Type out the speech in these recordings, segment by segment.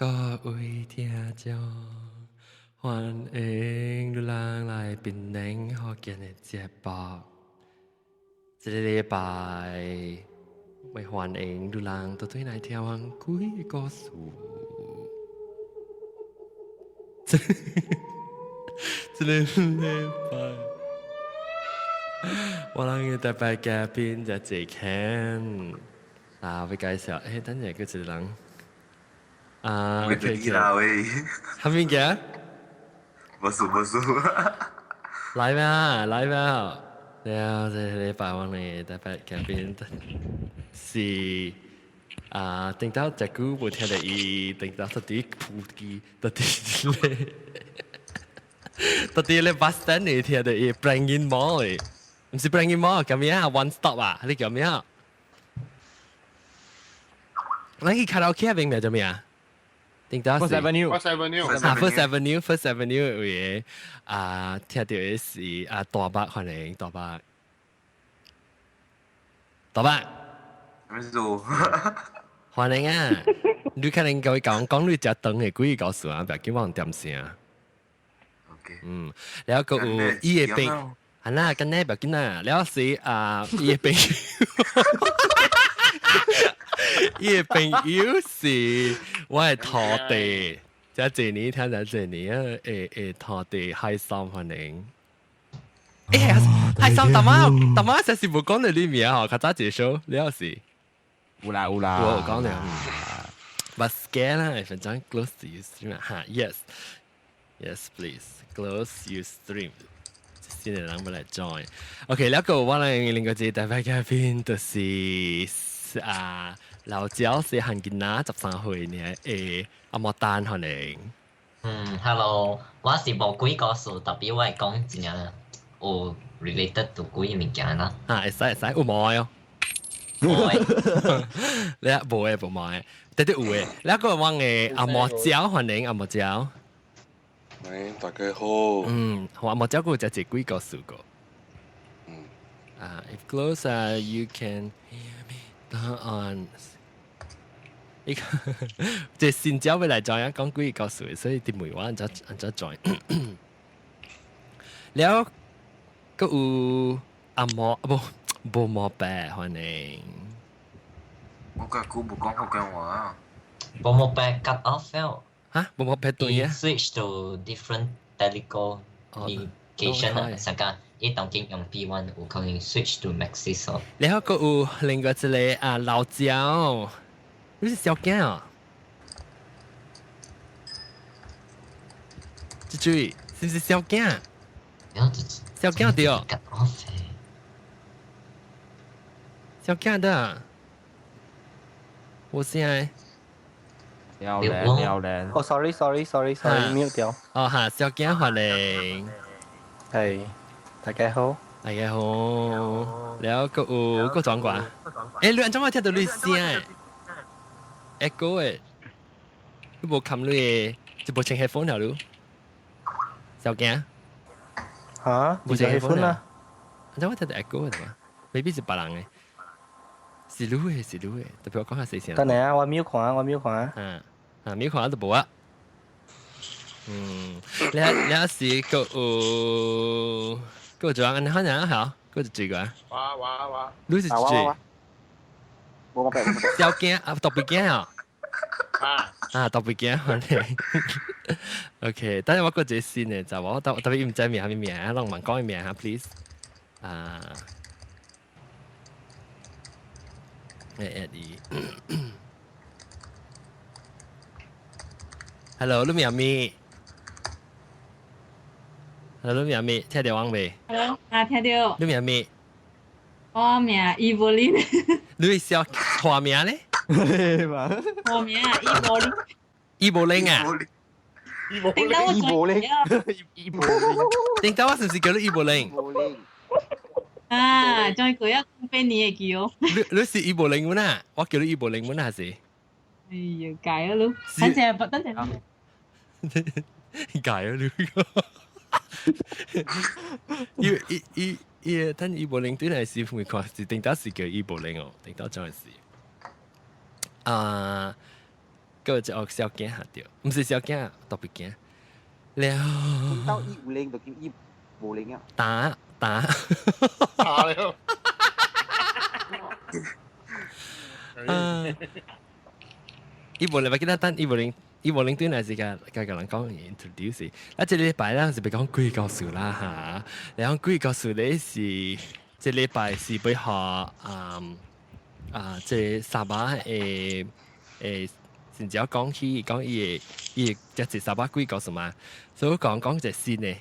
各位聽眾，歡迎你人來檳城福建的節目。這個禮拜，會歡迎你人都對來聽阮鬼故事。這這個禮拜，我人嘅特別嘉賓就謝 Ken，啊，會介紹，欸，等陣個一個人。啊，OK，啦喂，係邊個？無事無事。來吧，來吧。了，這個禮拜我哋特別嘉賓是啊，頂到這久無聽到伊，頂到到底普機，到底咧，到底咧 bus stand 裏聽到伊 Prangin Mall 嘅，毋是 Prangin Mall，叫咩啊？One Stop 啊，你叫咩啊？咱去卡拉 OK 邊名叫咩啊？頂到 First Avenue。 First Avenue。啊，First Avenue，First Avenue 位啊，聽到的是啊，大伯歡迎大伯，大伯。咩做？歡迎啊！你可能各位講講你食長的幾個故事啊，不要緊我點聲。 OK。嗯，然後閣有伊的朋，係啦，跟呢不要緊啦。然後是啊，伊的朋友，伊的朋友是我的徒弟，這這年聽這這年啊，會徒弟海參歡迎。欸，海參大媽大媽實是無講到你名吼，較早一首，了是。有啦有啦，我有講了。But scan 啦，反正 close your stream 哈，yes，yes please close your stream。新的人欲來 join。OK，了個我來另外一個特別嘉賓就是啊，老焦是韓囡仔13歲呢，阿莫丹可能。嗯，hello，我是無鬼故事，特別我會講一個有 related to 鬼物件啦。啊，會使會使，有無哦？無的。你啊，無的無無的，對對有的。了個我的阿莫蕉歡迎阿莫蕉。喂，大家好。嗯，阿莫蕉閣有食一鬼故事個。啊，if close 啊，you can hear me turn on。伊個這新招欲來 join 講鬼故事，所以佇問我按怎按怎 join。了，閣有阿莫啊無無莫白歡迎。我較久無講福建話。無莫白 cut off 了。哈？無莫白斷啊？Switch to different telecommunication 啊，上個伊當今用 P1 有可能 switch to Maxis 哦。然後閣有另外一個啊老焦，你是小囝啊？這嘴是毋是小囝？小囝對。小囝的，我現在。了了了。哦，sorry sorry sorry sorry，mute 掉。哦哈，小囝歡迎。係，大家好。大家好。了閣有閣轉過。欸，你按怎我聽到你聲？echo 的，你無冚你的，就無穿 headphone 了你？小囝。嚇？無穿 headphone 啊？按怎我聽到 echo 的嘛？未必是別人的。是你的，是你的，特別我講下細聲。等下啊，我秒看，我秒看。嗯，啊，秒看都無啊。嗯，你你是閣有閣做按呢可能嚇，閣一個啊？哇哇哇！你是誰？無我小囝啊，特別驚啊！啊啊，特別驚反正。OK，等下我閣一個新的，就我特特別毋知名啥物名，攏問講伊名哈，please。啊。欸，伊。Hello，你名咩？Hello，你名咩？聽到我未？Hello，啊，聽到。你名咩？我名伊柏林。你小花名咧？花名伊柏林。伊柏林啊？伊柏林。伊柏林。伊柏林。頂到我是毋是叫你伊柏林？啊，終於過一俾你會記哦。你你是伊柏林滿啊？我叫你伊柏林滿還是？哎呀，改啊你，等陣，等陣。改啊你。伊伊伊伊，等伊柏林對來是會看是頂到是叫伊柏林哦，頂到真係是。啊，個就學小驚嚇掉，唔是小驚，特別驚。了。到伊有靈就叫伊無靈啊。打打。打了。啊！伊無禮拜記得等伊無靈，伊無靈對來是個個個人講 introduce。啊，這禮拜咱是欲講鬼故事啦嚇。然後鬼故事咧是這禮拜是欲學啊啊，這沙巴的的。先只講起講伊個伊個這沙巴鬼故事嘛，所以我講講一個新的。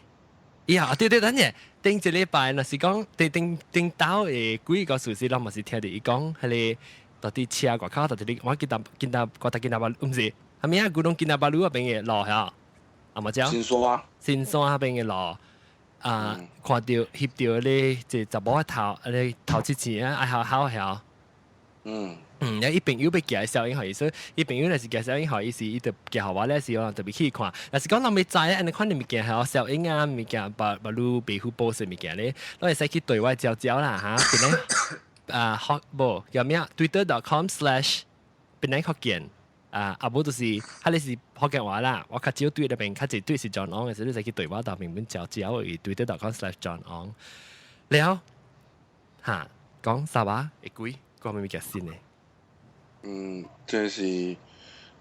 呀，對對，等陣頂一禮拜，若是講頂頂頂到的鬼故事是，咱嘛是聽著伊講，彼個到底車外口，到底我記得記得我記得巴，毋是，啥物啊？古東京那巴魯嗰邊的路嚇，啊無只？新山啊，新山彼邊的路啊，看著翕著咧，一查某頭，咧頭七錢啊，愛好好曉。嗯。嗯，伊朋友欲寄小英予伊，所以伊朋友若是寄小英予伊時，伊就寄予我咧時，我特別去看。若是講人欲知按呢款的物件，係小英啊物件，把把你白虎報稅物件咧，攏會使去對我招招啦嚇。檳城啊，學無叫咩？Twitter.com/ 檳城福建啊，啊無就是，彼个是福建話啦。我較少對那邊，較濟對是 John Ong 的，所以你使去對我頭面本招招，Twitter.com/ John Ong。了嚇，講沙巴會鬼，講咩物件新的？嗯，這是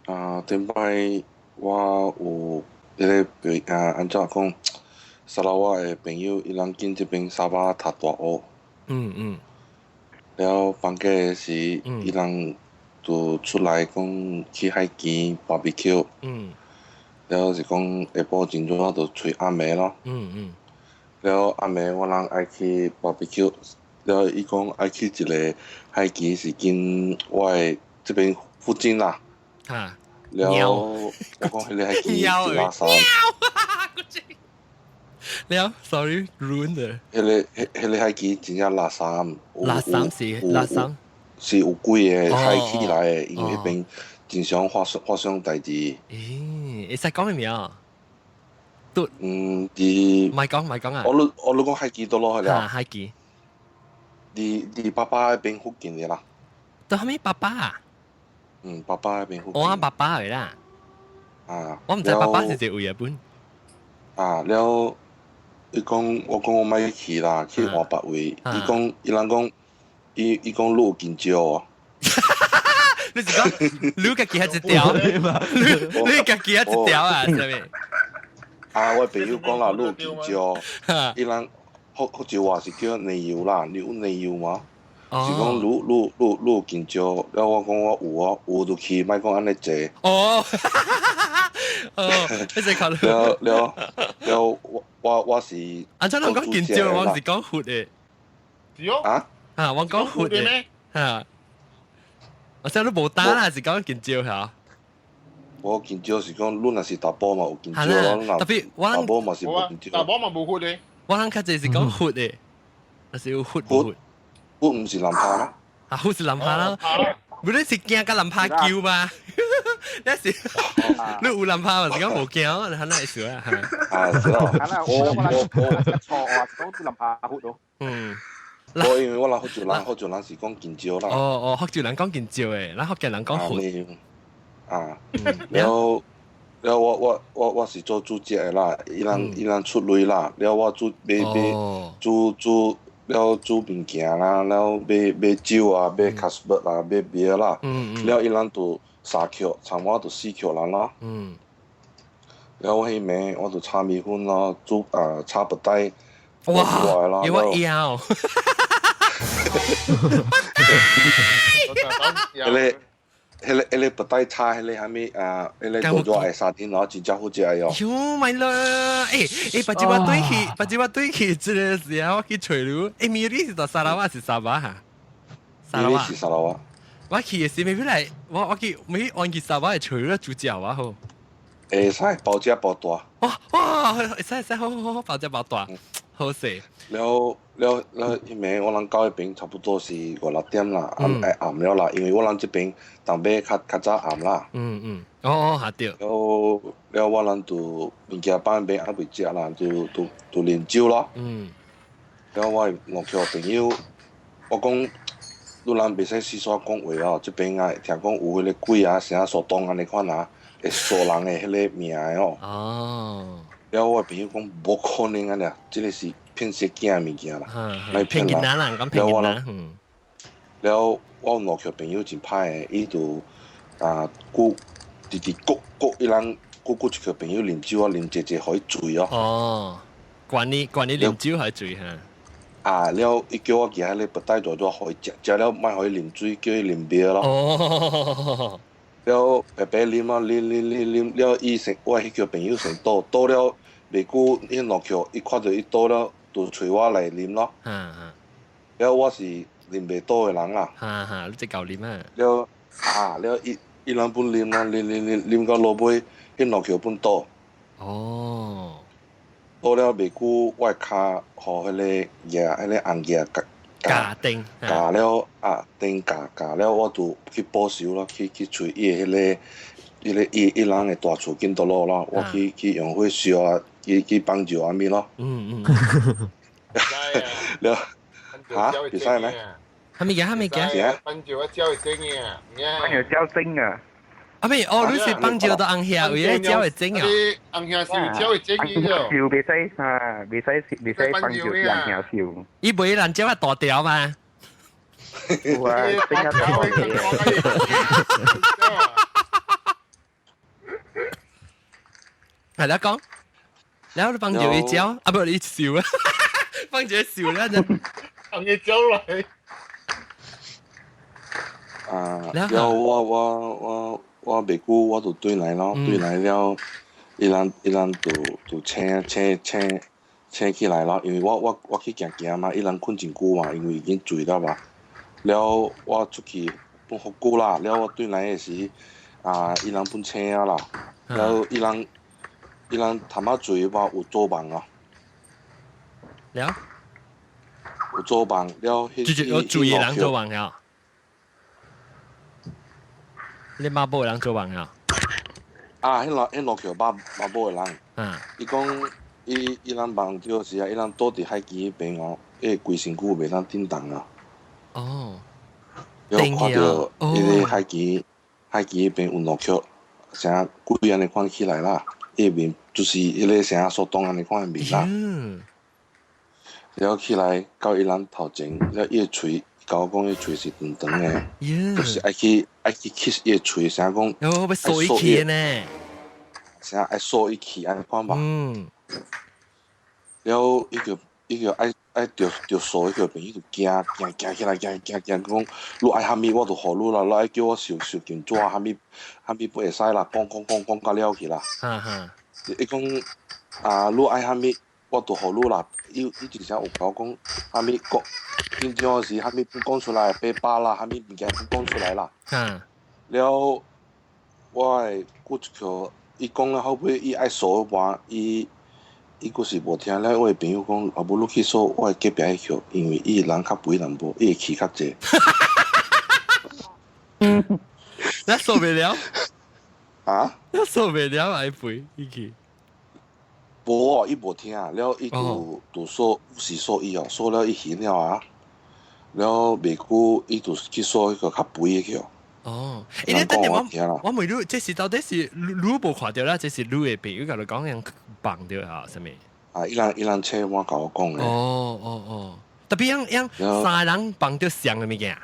啊，頂擺我有彼個朋啊，按怎講？沙撈越的朋友，伊人進這邊沙巴讀大學。了放假的時，伊人就出來講去海墘 barbecue。了是講下晡真早就揣暗暝咯。了暗暝我人愛去 barbecue，了伊講愛去一個海墘是近我的這邊附近啦。了我講彼個海墘是垃圾。了，sorry ruin 的。彼個彼彼個海墘真正垃圾。垃圾是垃圾。是有幾个海起來的，因為彼邊真常發生發生代誌。咦，會使講咩名？嗯，佇。莫講莫講啊！我你我你講海墘佗落去了。海墘。佇佇爸爸彼邊附近的啦。佗啥物爸爸啊？嗯，爸爸彼邊附近。我爸爸的啦。啊。我毋知爸爸是一個位啊本。啊，了，伊講我講我莫去啦，去換別位。伊講伊人講，伊伊講你有緊張哦。你是講你家己還一條？你你家己還一條啊？啥物？啊，我朋友講啦，你有緊張。伊人福福州話是叫內油啦，你有內油嗎？是講你你你你有緊張，了我講我有啊，有就去，莫講按呢濟。哦，哦，你是考慮。了了了，我我我是。啊，怎人講緊張，我是講佛的。是哦。啊？啊，我講佛的。嚇！我想你無打啦，是講緊張嚇。我緊張是講，你若是查埔嘛有緊張咯，特別我查埔嘛是無緊張。查埔嘛無佛的。我人較濟是講佛的，若是有佛無佛。佛毋是南下啦。啊，佛是南下啦。無你是驚佮南下救嗎？你是你有南下嘛？是講無驚，你很難說啊。啊，是咯。我我我錯啊，講是南下佛咯。嗯。我因為我人福州人，福州人是講緊張啦。哦哦，福州人講緊張的，咱福建人講佛。啊，了了我我我我是做主食的啦，伊人伊人出糧啦，了我煮買買煮煮了煮物件啦，了買買酒啊，買 Carlsberg 啦，買 beer 啦，了伊人就三扣，差我就四扣人咯。了我彼暝我就炒米粉咯，煮啊炒白帶。哇！有我腰。彼个彼个彼个白帶炒彼個啥物啊？彼個做做的沙丁魚真正好食喲。喲咪啦！欸欸，別日我對去，別日我對去，這個時候我去揣你。欸，咪你是佇沙拉越是沙巴哈？沙拉越是沙拉越。我去的時咪來，我我去咪按去沙巴的揣你煮食我好。會使包食包大。哇哇！會使會使，好好好，包食包大。好勢。了了了，彼暝我人到彼邊差不多是五六點啦，暗會暗了啦，因為我人這邊東尾較較早暗啦。嗯嗯，哦哦，嚇對。了了，我人就物件放彼邊還未食啦，就就就啉酒咯。了我五個朋友，我講，你人袂使四處講話哦，這邊啊，聽講有彼个鬼啊，啥蘇東按呢款啊，會索人的彼个命的哦。哦。了我朋友講無可能啊咧，這个是騙小囝的物件啦，莫騙人。騙囡仔。嗯。了我有兩個朋友真歹的，伊就啊，顧直直顧顧伊人，顧顧一個朋友啉酒啊，啉濟濟，予伊醉哦。哦，管你管你啉酒還醉哈？啊！了，伊叫我行彼个布袋大大，予伊食，食了莫予伊啉水，叫伊啉啤咯。哦。了白白啉啊，啉啉啉啉了，伊先我彼个朋友先倒，倒了袂久，彼两桥伊看著伊倒了，就揣我來啉咯。嗯嗯。了我是啉袂倒的人啦。哈哈，你這夠啉啊？了啊！了伊伊人本啉啊，啉啉啉啉到落尾，彼兩橋本倒。哦。倒了袂久，我的跤予彼个額，彼个紅額夾夾釘，夾了啊釘夾夾了，我就去報仇咯，去去揣伊的彼个、彼个伊伊人的大厝緊倒落咯，我去去用火燒啊，去去幫助啥物咯。嗯嗯。了嚇，袂使咩？啥物件？啥物件？幫助我招會整嘅，幫助招整啊！啊咪哦，你是幫助到紅兄，為了招會整啊？紅兄是招會整嘅笑袂使啊，袂使袂使幫助紅兄笑。伊袂人招啊大條嘛？有啊，整啊大條。係啦，講，然後你幫助伊招，啊不，你笑啊，幫助伊笑啦就。紅嘅招來。啊，了我我我。我袂久我就轉來咯，轉來了，伊人伊人就就醒醒醒醒起來咯，因為我我我去行行嘛，伊人睏真久嘛，因為已經醉了嘛。了我出去本好久啦，了我轉來的時，啊，伊人本醒啊啦，了伊人伊人頭仔醉嘛有做夢啊。了？有做夢了，就是有醉的人做夢了。你媽寶的人做夢啊？啊，彼彼路橋媽媽寶的人，伊講伊伊人夢著是啊，伊人倒佇海墘彼邊哦，伊規身軀袂當振動啊。哦。了看著彼個海墘海墘彼邊有兩橋，啥鬼按呢款起來啦，伊面就是彼個啥蘇東按呢款的面啦。嗯。了起來到伊人頭前，了伊的喙。甲我講伊喙是長長的，就是愛去愛去 kiss 伊的喙，啥講？哦，欲掃伊去呢？啥愛掃伊去按呢款吧？嗯。了，伊就伊就愛愛著著掃彼個朋友就驚驚驚起來，驚驚驚講，你愛啥物我就予你啦，你愛叫我受受金紙啥物啥物不會使啦，講講講講甲了去啦。哈哈。伊講啊，你愛啥物我就予你啦。伊伊真正有甲我講啥物講。緊張時，啥物不講出來，八百啦，啥物物件不講出來啦。嗯。了，我的閣一條，伊講了後尾，伊愛掃彼盤，伊伊閣是無聽了。我的朋友講，啊無你去掃我的隔壁彼條，因為伊人較肥淡薄，伊會氣較濟。你掃袂了？啊？你掃袂了還肥伊去？無哦，伊無聽，了伊就就掃是掃伊哦，掃了伊還了啊。了袂久，伊就去掃彼個較肥的去。哦，欸，你等陣我我問你，這是到底是你無看著啦，這是你的朋友共你講樣放著啊，啥物？啊，伊人伊人請我共我講的。哦哦哦，特別樣樣三個人放著相的物件。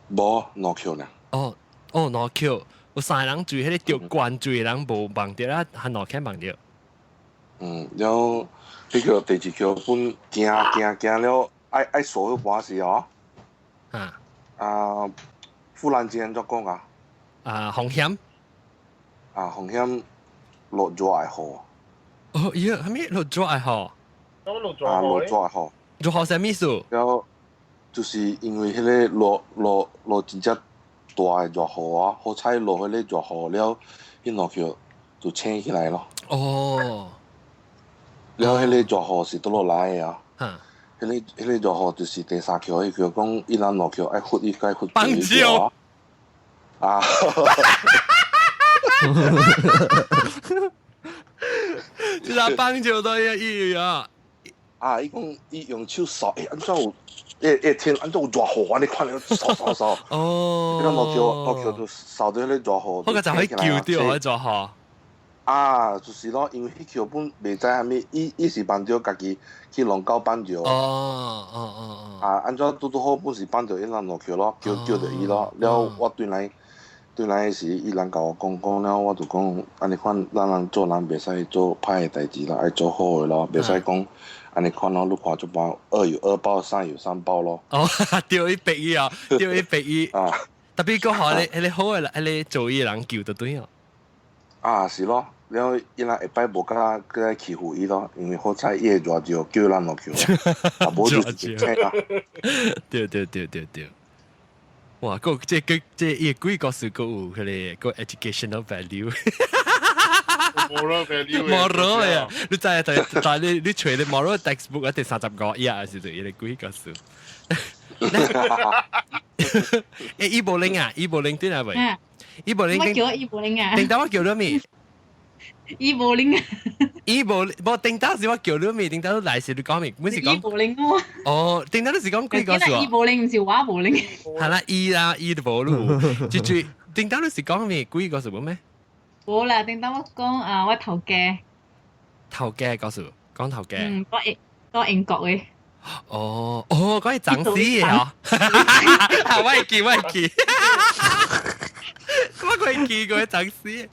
無兩橋爾。哦哦，兩橋有三個人住彼个著關注的人無放著啦，還兩橋放著。嗯，了，彼個第二橋本行行行了。愛愛掃彼盤時哦，啊，啊，忽然間怎講啊？啊，風險，啊，風險落熱會雨。哦，咦，啥物落熱會雨？啊，落熱會雨。落雨啥物意思？了，就是因為彼个落落落真正大的熱雨啊，好彩落彼個熱雨了，彼兩橋就醒起來咯。哦。了，彼個熱雨是佗落來的啊？哈。彼個彼個熱雨就是第三橋，彼橋講伊人兩橋愛罰伊該罰。放蕉。啊！這個放蕉都要伊啊！啊！伊講伊用手掃，欸，按怎有？欸欸天，按怎有熱雨？按呢款掃掃掃。哦。彼個落橋落橋就掃著彼个熱雨。我個就可以救著彼熱雨。啊，就是咯，因為彼橋本袂知啥物，伊伊是辦著家己去龍溝辦著。啊，按怎拄拄好本是辦著伊人落橋咯，叫叫著伊咯。了我轉來轉來時，伊人共我講講了，我就講按呢款，咱人做人袂使做歹的代誌啦，愛做好的咯，袂使講按呢款咯。你看這般惡有惡報，善有善報咯。哦，對伊白伊啊，對伊白伊。啊。特別講好，彼个好的，彼个做伊的人救就對哦。啊，是咯。了，伊人下擺無敢閣來欺負伊咯，因為好彩伊會熱尿叫咱落去，啊無就是請啊。對對對對對。哇！閣這個這伊鬼故事閣有彼个 educational value。 moral value。 moral 呀！你知啊？但但你你揣你 moral textbook 一定35頁時陣，伊个鬼故事。欸，伊無靈啊，伊無靈對啦未？伊無靈。我叫伊無靈啊。頂當我叫你咩？伊無靈啊！伊無無頂當時我叫你咩？頂當來時你講咩？本是講伊無靈哦。哦，頂當你是講鬼故事。伊無靈，毋是我無靈。係啦，伊啦，伊就無咯。最最頂當你是講咩鬼故事無咩？無啦，頂當我講啊，我頭家。頭家故事，講頭家。嗯，講英講英國的。哦哦，講係長死嘅嗬。我會記，我會記。我會記過長死。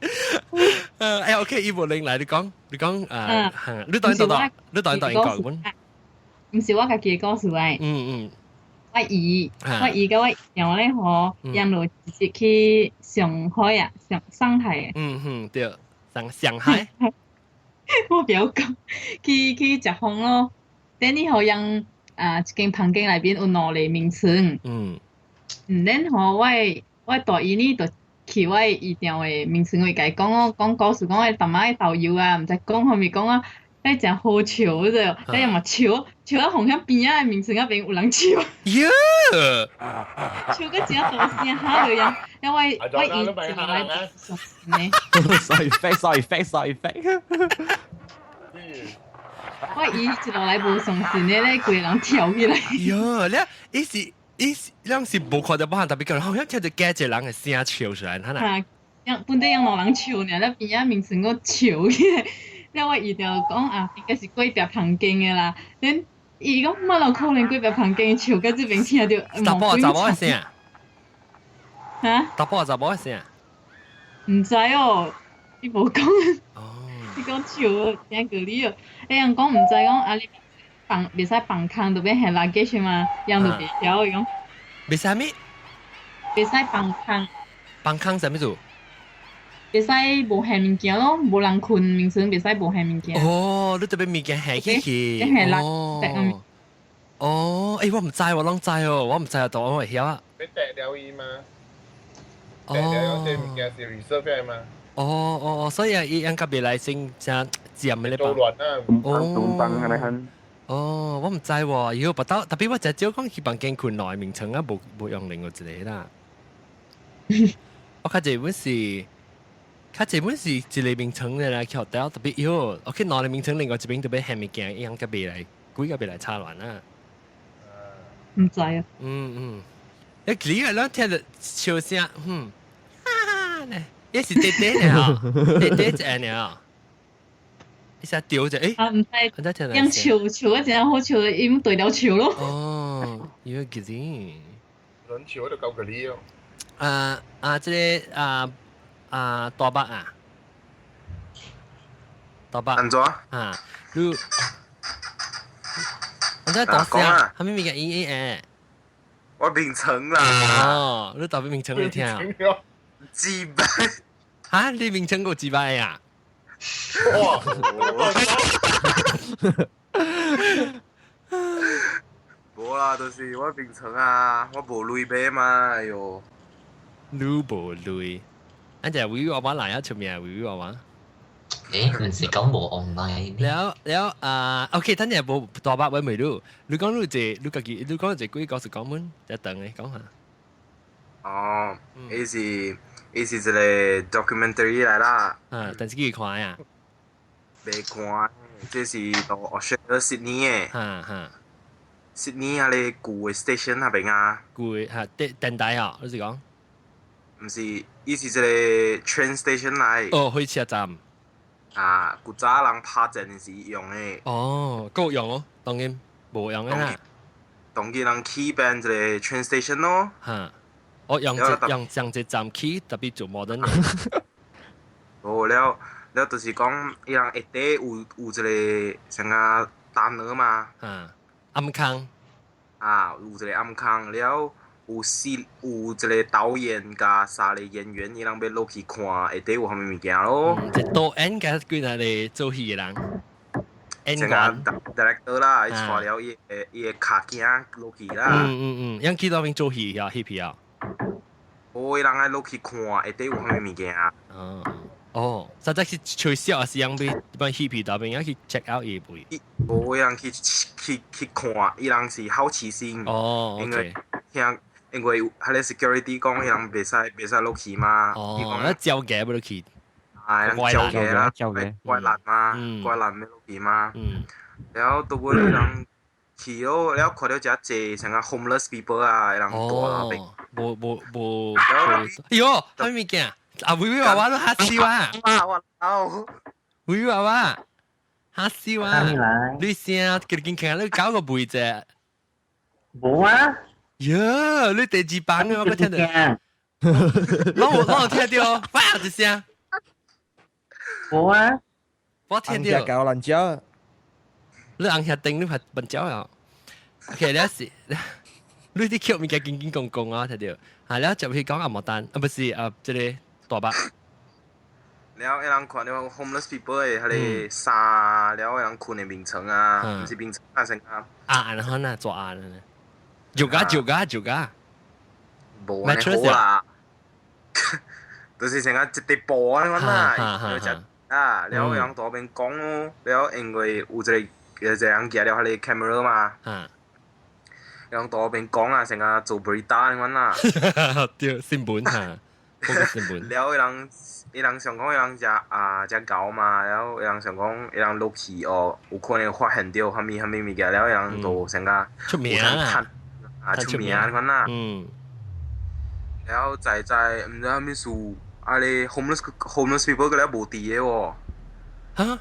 誒，OK，伊無靈來，你講，你講，誒，你當當你當當英國本。毋是我家己的故事來。我姨，我姨佮我娘咧吼，沿路直接去上海啊，上上海。嗯嗯，對，上上海。我袂曉講，去去食飯咯。等你予人啊，一間房間內面有兩個眠床。嗯，然後我我大姨呢，就去我姨丈的眠床位共伊講哦，講故事，講我淡仔的導遊啊，毋知講啥物講啊，彼誠好笑者，彼又嘛笑，笑啊，予遐邊仔的眠床仔邊有人笑。喲！笑甲誠大聲哈就樣，因為我姨一落來就呢。 Sorry effect, sorry effect, sorry effect。我姨一落來無相信的咧，規个人跳起來。喲，你伊是伊是，咱是無看著無特別講，好像聽著假一個人的聲笑出來，哈啦。啊，本底用兩人笑爾，咧邊仔眠床閣笑起來。了我姨就講啊，應該是隔壁房間的啦。恁伊講哪有可能隔壁房間笑，佮這邊聽著。查某查某的聲。哈？查甫查某的聲。毋知哦，伊無講。伊講笑聽過你哦，欸人講毋知講啊，你放袂使放空，就欲還 luggage 嘛，人就袂曉伊講。袂使物？袂使放空。放空啥物事？袂使無還物件咯，無人睏眠床袂使無還物件。哦，你特別物件還起去。哦。哦，欸，我毋知，我攏知哦，我毋知啊，我會曉啊。你掟了伊嗎？掟了這物件是 reserve 的嗎？哦哦哦，所以啊，伊應該袂來先誠佔的咧吧？哦，哦，我毋知喎，以後別到，特別我誠少講去房間睏兩个眠床啊，無無用另外一個啦。我較濟本是，較濟本是一個眠床的來去特別以後，我去兩个眠床，另外一邊特別還物件，伊應該袂來，鬼個袂來插亂啊。毋知啊。嗯嗯，欸，你個攏聽著笑聲，嗯，哈哈咧。也是短短的哈，短短一下爾，一下丟者，欸，啊，毋知，用笑笑啊，誠好笑，伊毋對了笑咯。哦，有個字。人笑就夠個理哦。啊啊，這個啊啊大伯啊，大伯。按怎？啊，你，我在大聲，啥物物件？伊伊誒。我眠床啦。哦，你代表眠床你聽。幾百？哈！你眠床過幾百啊？哇！無啦，就是我眠床啊，我無鐳買嘛，哎喲。你無鐳，按只維維娃娃來啊，出名維維娃娃。欸，毋是講無 online。了了啊，OK，等陣無大伯位未你，你講你一你家己，你講一鬼故事講滿，再等下講下。哦，伊是伊是一個 documentary 來啦。啊，電視機看啊。未看，這是到 Australia Sydney 嘅。哈哈。 Sydney 啊，你舊嘅 station 那邊啊？舊嘅嚇電電台啊，你是講？毋是，伊是一個 train station 來。哦，火車站。啊，古早人拍戰時用的。哦，夠用哦，當然無用的啦。當今人起變一個 train station 咯。嚇！哦，用這用用這站起特別做摩登的。哦，了了，就是講，伊人下底有一個像啊單鵝嘛。嚇！暗坑。啊，有一個暗坑了。有四有一個導演佮三個演員，伊人欲落去看下底有啥物物件咯。這導演佮幾若個做戲的人，演員 director 啦，伊帶了伊的跤囝落去啦。嗯嗯嗯，𪜶去佗邊做戲啊，翕戲啊。哦，伊人愛落去看下底有啥物物件。哦哦，實在是吹簫還是𪜶欲幫翕戲佗邊，𪜶去 check out 伊位。無，伊人去看，伊人是好奇心。哦，因為聽。因為彼个 security 講，伊人袂使落去嘛。哦，那交嘅欲落去。啊，人交嘅啦，怪難嘛，怪難欲落去嘛。然後到尾人去咯，了看到遮濟像個 homeless people 啊，人蹛那邊。無無無。哎喲，啥物件？啊，微微娃娃都嚇死我。我老。微微娃娃嚇死我。你聲緊緊看，你搞個背脊。無啊。喲，你第二版嘅我聽到，我聽到，哇一聲，無啊，我聽到。搞爛蕉，你紅下頂你拍笨蕉啊？OK，你是，你啲橋物件緊緊公公啊，聽到，啊，你就去講阿毛丹，啊，不是啊，這個大伯。了，伊人看到 homeless people 的彼个衫，了伊人睏的眠床啊，毋是眠床啊，成啊。啊，按款啊，做按呢。就加就加就加，無按呢好啦，就是成個一塊布按呢款啦，就啊，了伊人佇邊講咯，了因為有一個人舉了彼个 camera 嘛，人佇邊講啊，成個做 berita 按呢款啦，對，新聞哈，嗰個新聞。了伊人伊人想講伊人誠啊誠𠢕嘛，了伊人想講伊人落去哦，有可能發現著啥物啥物物件，了伊人就成個出名啊。啊出名按款啦，了在在毋知啥物事，啊咧 homeless people 個咧無佇的喎。哈？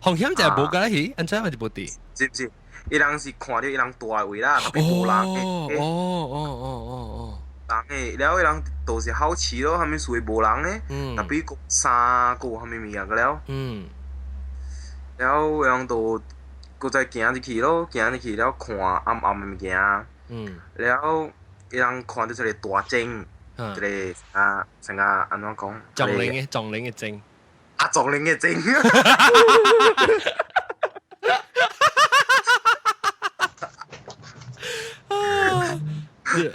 風險就係無個去，按怎嘛就無佇？是毋是？伊人是看著伊人蹛的位啦，特別無人的。哦哦哦哦哦。人的，了伊人都是好奇咯，啥物事會無人呢？特別閣衫閣有啥物物件個了。了伊人就閣再行入去咯，行入去了看暗暗的物件。了，伊人看著一個大鐘，一個啊，成個按怎講？撞鈴的，撞鈴的鐘。啊，撞鈴的鐘。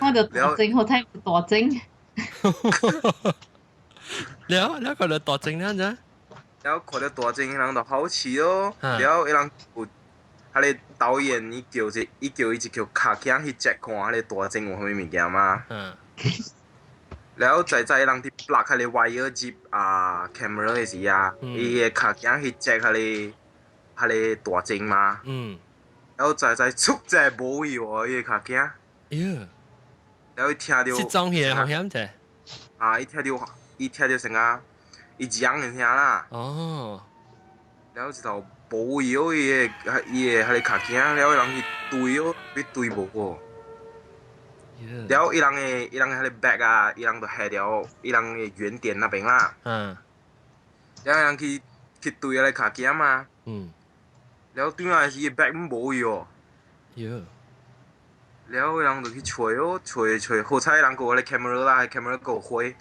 我就大鐘好聽，大鐘。了了，看著大鐘了咋？了看著大鐘，人就好奇咯。了，伊人有。彼个導演，伊叫伊一叫跤囝去 check 看，彼个大鐘有啥物物件嘛？了在在伊人佇 plug 彼个 wire 入啊 camera 的時啊，伊的跤囝去 check 彼個大鐘嘛？了在在出這無去喎，伊的跤囝。喲。了伊聽著。失蹤去的風險者。啊！伊聽著成啊，伊講的聲啦。哦。了一頭。無伊哦，伊的彼個跤囝，了伊人去追哦，去追無過。了伊人的彼个 bag 啊，伊人就下著伊人的原點那邊啦。了伊人去追彼個跤囝嘛。了轉來時，伊 bag 無去哦。了伊人就去揣哦，揣揣，好彩伊人閣有彼个 camera 啦，camera 閣有火，彼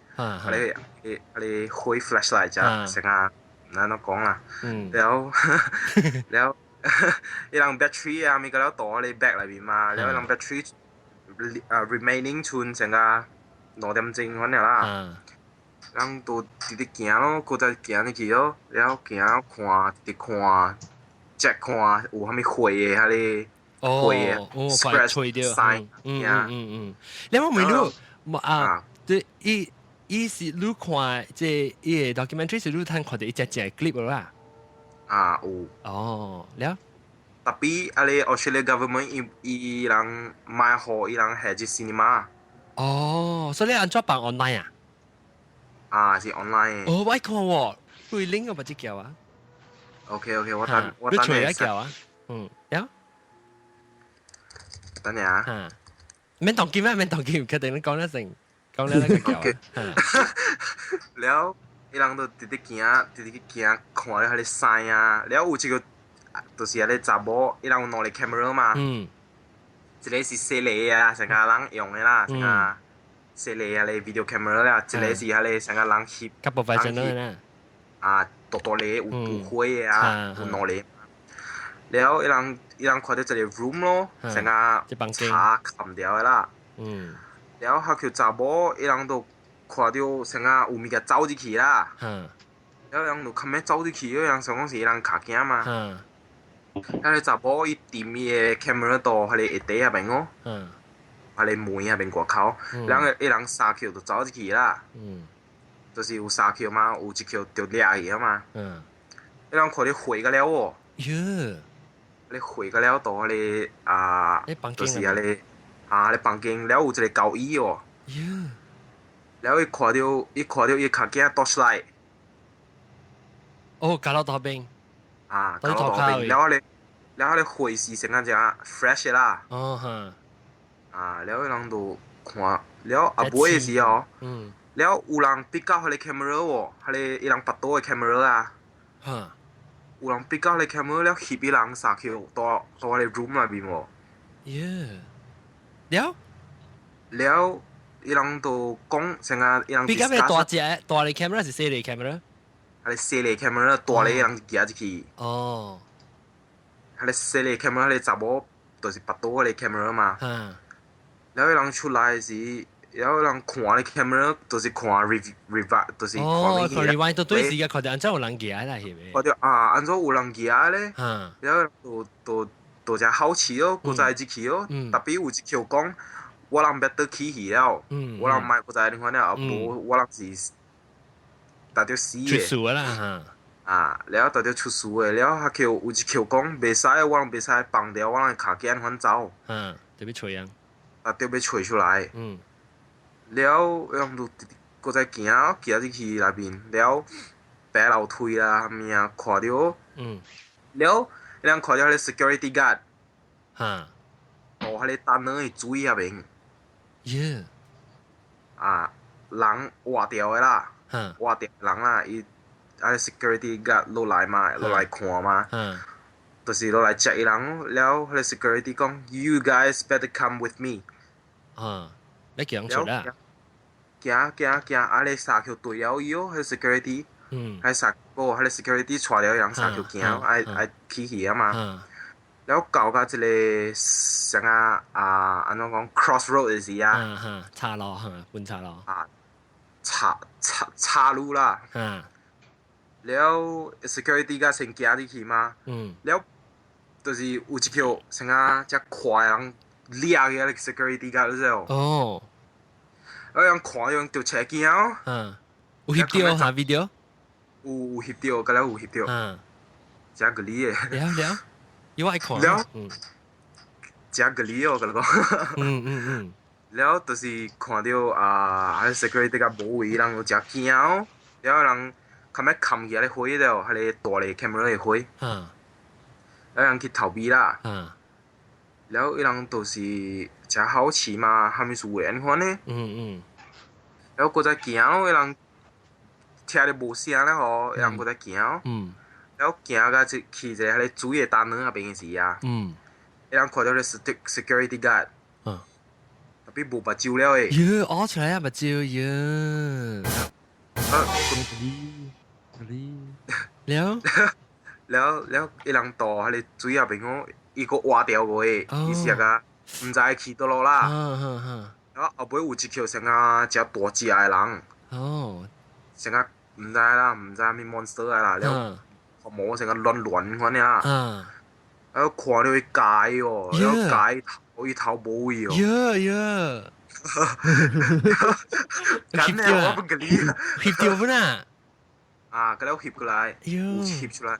個火 flashlight 才成啊。按怎講啦？了了，伊人 battery 啊，物個了佇彼个 bag 內面嘛，了伊人 battery 啊 remaining 剩成個2點鐘款爾啦。人都直直行咯，閣再行入去咯，了行看，直看，check 看有啥物血的，彼個血的 scratch 掉，嗯嗯嗯，你我問你，啊，對，伊。伊是你看這伊个 documentary 是你通看著一隻隻 clip 啦。啊，有。哦，了。 Tapi 啊咧 Australia government 伊伊人買予伊人下隻 cinema。哦，所以你按怎辦 online 啊？啊，是 online。哦，我愛看喎，會 link 我唔知叫啊。 OK OK，我等我等你隨一叫啊。嗯，了。等下。嚇。免當劍啊，免當劍，決定你講得成，講了那個叫啊。了，伊人就直直行，直直行，看了彼个山啊。了有一個，就是彼个查某，伊人有兩个 camera 嘛。一個是細個啊，成個人用的啦，成個細個啊咧 video camera 啦，一個是彼个成個人翕。較 professional 啦。啊，大大個有有火的啊，有兩個。了，伊人伊人看到一個 room 咯，成個查冚掉的啦。了，彼個查某，伊人就看到成個有物件走入去啦。了，人就較欲走入去，伊人想講是伊人跤囝嘛。彼个查某伊掂伊的 camera 到彼个下底遐邊哦。彼个門遐邊外口，然後伊人三球就走入去啦。就是有三球嘛，有一球就掠去啊嘛。伊人看到血個了哦。喲！你血個了到彼个啊，就是彼个啊，咧房間了有一個交椅哦。喲！了伊看到伊看到伊跤囝 torchlight。哦，搞到大邊。啊，搞到大邊，了咧，了咧血是成個只 fresh 啦。哦哈。啊，了伊人就看，了後尾的時候，了有人 pick up 彼個 camera 喎，彼個伊人腹肚的 camera 啊。有人 pick up 彼個 camera 了翕伊人三球到到彼個 room 內面喎。耶！了了，伊人就講成個伊人 pick up 大隻大个 camera 是細个 camera？彼個細个 camera 大个人舉入去。哦。彼個細个 camera 彼個查某就是腹肚彼個 camera 嘛。了伊人出來時，了伊人看彼個 camera 就是看 rewind，就是看哦，看 rewind 都對時間看到按怎有人舉啦，係咪？看到啊，按怎有人舉咧？了就就就誠好奇哦，閣再入去哦。Tapi 有一球講，我人欲倒去去了，我人莫閣再你看了，啊無我人是達著死的。出事啦嚇！啊，了達著出事的，了彼球有一球講袂使，我人袂使放掉，我人跤囝反走。嗯，就欲揣人。啊，著欲揣出來。了，人就閣再行，行入去內面，了爬樓梯啦，啥物啊，看著。了，人看著彼個 security guard。哦，彼個單軟的水遐邊。耶！啊，人活掉的啦，活掉人啦，伊啊 security guard 落來嘛，落來看嘛。就是落來接伊人，了，彼個 security 講，You guys better come with me。啊，你叫人出啦？行行行，啊咧三橋對了伊哦，彼個 security。喺三個，彼個 security 帶了人三橋行，愛愛起去啊嘛。了到甲這個啥啊啊，按怎講 crossroad 的時啊。嗯哼，岔路哈，分岔路。啊，岔岔岔路啦。了 security 甲先行入去嘛。了，就是有一條啥啊，遮快人掠去個 security 甲，你知無？哦。啊，人看人就車驚哦。嗯。有翕著哈 video？有有翕著，敢了有翕著。誠個理的。了了，有愛看。了。誠個理哦，佮你講。了，就是看著啊，彼 security 甲無位，人就誠驚哦。了人較欲冚起彼個火了，彼個大个 camera 的火。了人去逃避啦。了，伊人就是誠好奇嘛，啥物事會按款呢？了，閣再行咯，伊人聽著無聲了吼，伊人閣再行。了行到一去一個彼個水的單軟遐邊的時啊。伊人看著個 security guard。Tapi 無目睭了的。喲，挖出來啊目睭喲。啊，了。了了，伊人到彼個水遐邊哦，伊閣活掉過的，伊是個毋知去佗落啦。了後尾有一球成啊，誠大隻的人。成個毋知啦，毋知啥物 monster 啦，了毛成個亂亂款爾啦。啊，看著伊解哦，了解頭伊頭無位哦。喲喲。咁呢，我不給你。翕著本啊？啊，佮了翕過來，有翕出來。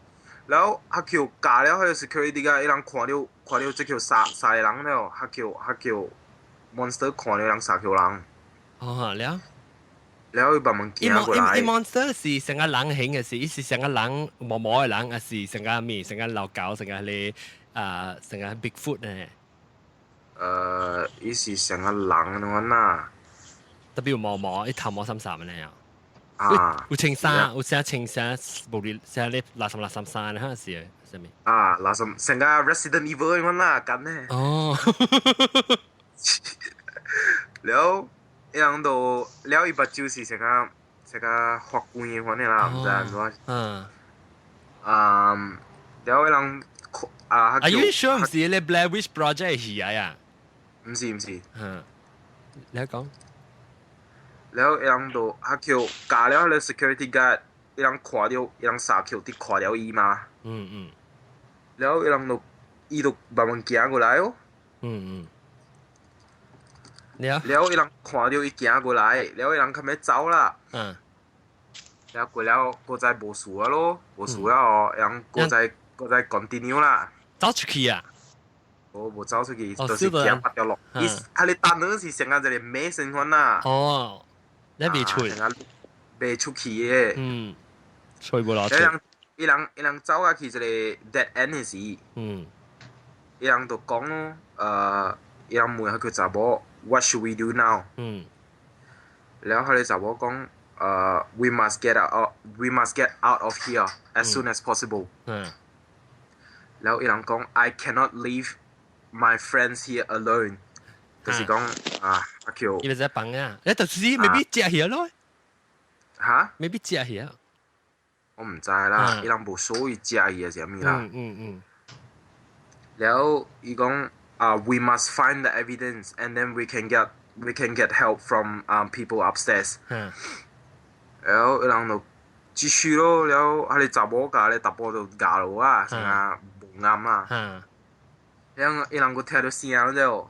然後他叫教了彼个 security guard，伊人看到這叫殺殺個人了，他叫 monster 看到人殺叫人。哦，了。了伊慢慢行過來。伊 monster 是成個人形嘅是，伊是成個人毛毛嘅人，還是成個咩？成個老狗，成個咧啊，成個 Bigfoot 呢？伊是成個人咁啦。特別有毛毛，伊頭毛濕濕嘅呢。啊！有穿衫，有寫穿衫，無理寫咧垃圾垃圾衫咧，係啥物？啊，垃圾成個 Resident Evil 咁啦，咁呢。哦。了，伊人都了，伊目睭是成個發光的款的啦，毋知按怎。啊，了伊人啊。 Are you sure 毋是咧 Blair Witch Project 戲啊呀？毋是毋是。嗯，你講。了伊人就他叫教了彼个 security guard，伊人看著伊人殺橋佇看著伊嘛。了伊人就伊就慢慢行過來哦。了。了伊人看著伊行過來，了伊人較欲走啦。了過了，閣再無事啊咯，無事啊哦，人閣再閣再 continue 啦。走出去啊？無無走出去，就是行別條路。伊彼个 tunnel 是成個一個 maze 款啦。哦。你未出？未出去的。吹無落去。伊人走啊去一個 dead end 的時，伊人就講咯，伊人問彼個查某，What should we do now？了彼個查某講，We must get out of here as soon as possible。了伊人講，I cannot leave my friends here alone。就是講啊，阿 Q。伊咪在放啊，你就是 maybe 食起咯。嚇？maybe 食起啊？我毋知啦，伊人無所謂食伊還是啥物啦。了伊講啊，We must find the evidence and then we can get help from people upstairs。了伊人就繼續咯，了彼個查某共彼個查埔就咬落啊，成啊無啱啊。了伊人閣聽著聲了。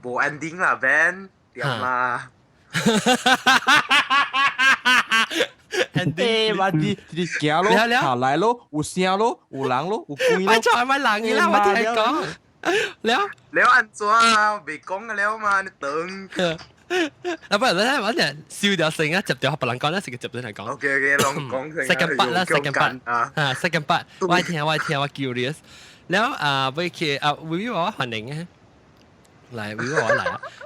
無 ending 啦，Ben，點啦？欸，嘛你你行咯，下來咯，有聲咯，有人咯，有鬼咯。我錯咪人嘅啦，我聽你講。了了按怎啊？未講了嘛，你等。啊，不如你我哋笑掉成啊，接掉別人講啦，成個接咗嚟講。 OK OK，攏講成。 Second part 啦，second part 啊，second part，我聽我 curious。了啊，會去啊，會我歡迎啊。來，會我來。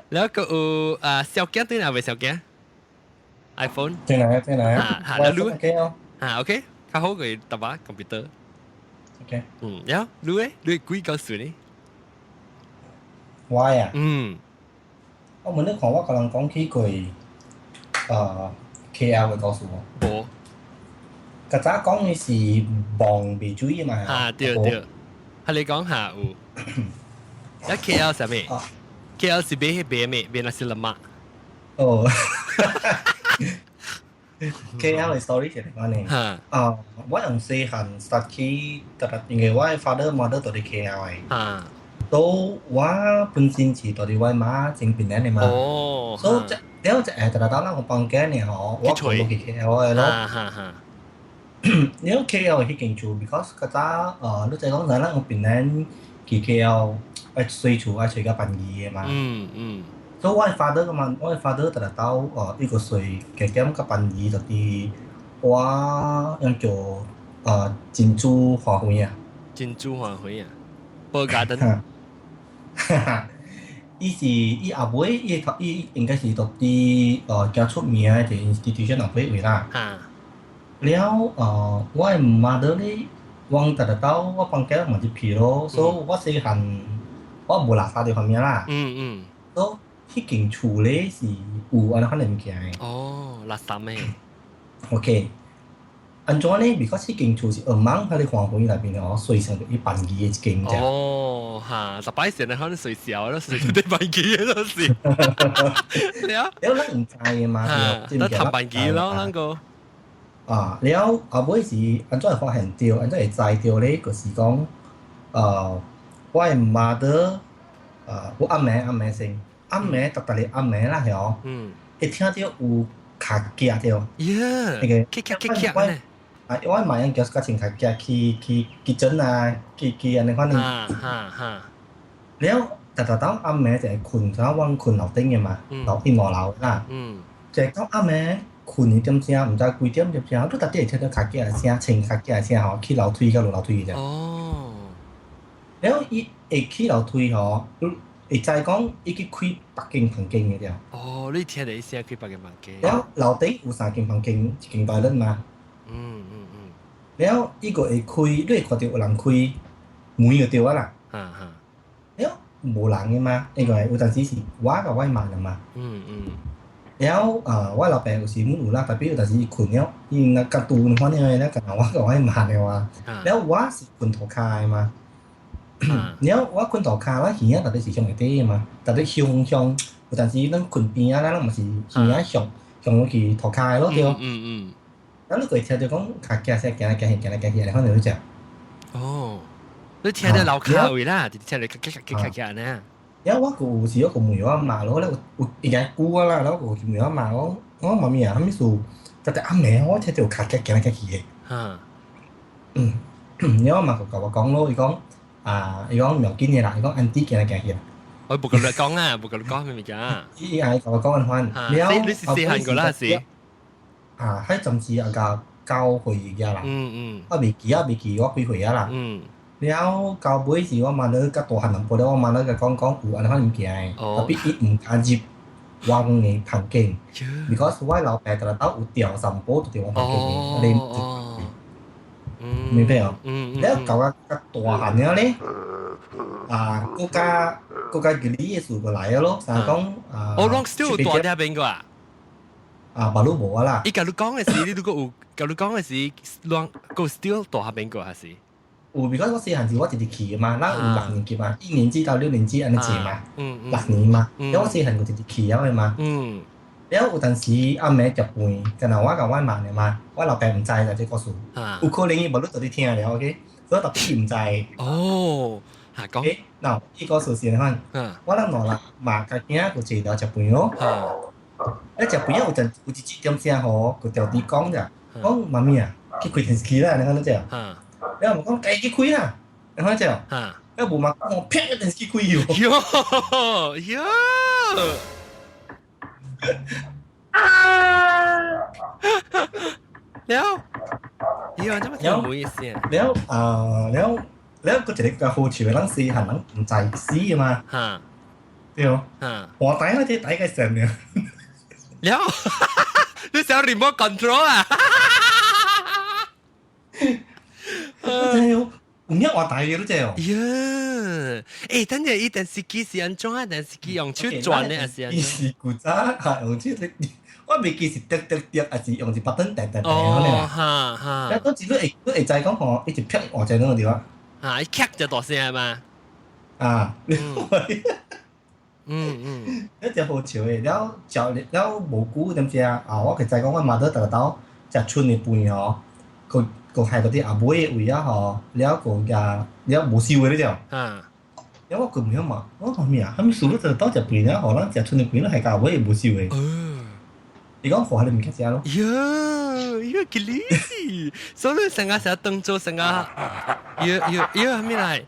了個有啊，小鏡對哪位小鏡？iPhone。對來對來。啊，嚇，你 OK 哦。啊，OK，較好佢搭把 computer。 OK。嗯，了，你咧，你幾個歲呢？我啊。我問你看，我共人講起過，KL 的故事無？無。較早講的是望未注意嘛？啊，對對。係你講下有。一 KL 啥物？KL 是買買咩？買 nasi lemak。哦。KL 的 story 是按呢。啊，我用細漢 start 起，特別因為我的 father mother 都佇 KL 的。都我本身是住佇我媽前邊的嘛。所以這了這下特別到咱個房間呢吼，我全部去 KL 的咯。了 KL 彼間厝，because 較早你知講咱咱個檳城去 KL 愛稅厝愛揣較便宜的嘛。所以我的 father 個嘛，我的 father 特別到伊個稅加減較便宜，就佇我用做珍珠花園啊。珍珠花園啊，寶 garden。伊是伊後尾伊讀伊應該是讀佇較出名的一個 institution 後尾位啦。了我的 mother 咧，我特特到我房間嘛入去咯，所以我細漢我無垃圾佇方面啦。所以彼間厝咧是有按呢款的物件的。哦，垃圾咩？ OK，按怎呢？because 彼間厝是 among 彼個花園內面哦，隨上伊便宜的一間啫。哦，嚇！十擺時你可能隨小咯，隨啲便宜的都是。了。了，咱毋知的嘛，對，得談便宜咯，咱個。啊，了後尾是按怎會發現著，按怎會知著咧？就是講，我的 mother，我阿妹阿妹先，阿妹特別係阿妹啦，曉。一聽著有跤行著。耶！那個。咔咔咔咔呢？啊，我媽樣叫個穿較夾去去 kitchen 啊，去去按呢款。哈哈哈。了，逐逐當暗暝就會睏，就我睏樓頂嘅嘛，樓頂五樓啦。就係到暗暝睏一點聲，毋知幾點點聲，你特別會聽到較夾的聲，穿較夾的聲吼，起樓梯佮落樓梯啫。了，伊會起樓梯吼，會知講伊去開別間房間嘅了。哦，你聽到聲開別間房間。了，樓頂有三間房間，一間大輪嘛。了，伊個會開，你會看到有人開門就對啊啦。了，無人嘅嘛，因為有陣時是我佮我媽的嘛。了，我老爸有時阮有啦，特別有陣時伊睏了，伊若較拄反正咧，敢若我佮我媽的話，了我是睏塗跤的嘛。了我睏塗跤，我耳仔特別是向下底的嘛，特別向向，有陣時咱睏邊仔，咱嘛是耳仔向向落去塗跤的咯，對。了你會聽著講，較驚聲行來行去，行來行去，反正就這。哦，你聽到樓跤位啦，就聽到咔咔咔咔咔呢。了我閣有時我閣問我媽咯，咧有應該久啊啦，了我閣問我媽講，我講媽咪啊，啥物事？逐逐暗暝我聽著有跤行來行去的。了我媽就共我講咯，伊講啊，伊講毋要緊的啦，伊講 auntie 行來行去啦。我無共你講啊，無共你講咩物件。伊愛共我講按款。了你是細漢過啦是？啊，彼陣時也甲9歲爾啦。我未記啊，未記我幾歲啊啦。了到尾是我媽咧較大漢淡薄了，我媽咧共講講有按呢款物件的，特別伊毋敢入我的房間，because 我老爸逐日兜有吊三寶就佇我房間的，你明白哦？了到我較大漢了咧，啊，閣較閣較吉利的事就來了咯，啥講啊？我攏 still 大佇邊個啊？啊，馬路無啊啦。伊共你講的時，你如果有共你講的時，攏閣 still 大下邊個還是？有，because 我細漢時我直直去的嘛，咱有六年級嘛，1年級到6年級按呢坐嘛，6年嘛，了我細漢就直直去了的嘛。了有陣時暗暝食飯，敢若我共我媽爾嘛，我老爸毋知啦這個事，有可能伊無你就佇聽了，OK，所以特別毋知。哦，嚇講。嗱，伊個事是按款，我咱兩人媽共囝就坐佇食飯咯。咧食飯有陣有一點聲吼，就調啲講咋，講媽咪啊，去開電視機啦，按呢款只。了我講家己開啦，按呢款只。了無嘛講，啪電視機開喲。喲喲。了，喲，這麼聽冇意思啊。了啊，了了，閣一個較好笑的，咱細漢人毋知死的嘛。對哦。換台那這台個神了。了，你想 remote control 啊？真係唔一換台嘅都這哦。喲，欸，等陣伊電視機是按怎啊？電視機用手轉的還是按怎？伊是古早哈用手，我未記是滴滴滴，還是用一 button 彈彈彈哦，哈哈。啊，當時你會知講吼，一直啪換在那個地方。啊，一咔就大聲嘛。啊。一隻好笑的，了食了無久點子啊，啊，我會知講我媽都逐日兜食春的飯吼，閣閣害到啲阿妹的位啊吼，了閣也了無收的了就。了我閣毋曉嘛，我講咩啊？啥物事你逐日兜食飯了吼，咱食春的飯，你害到阿妹無收的。伊講予彼個物件食咯。喲喲，吉利，所以成個成日當做成個，喲喲喲，啥物來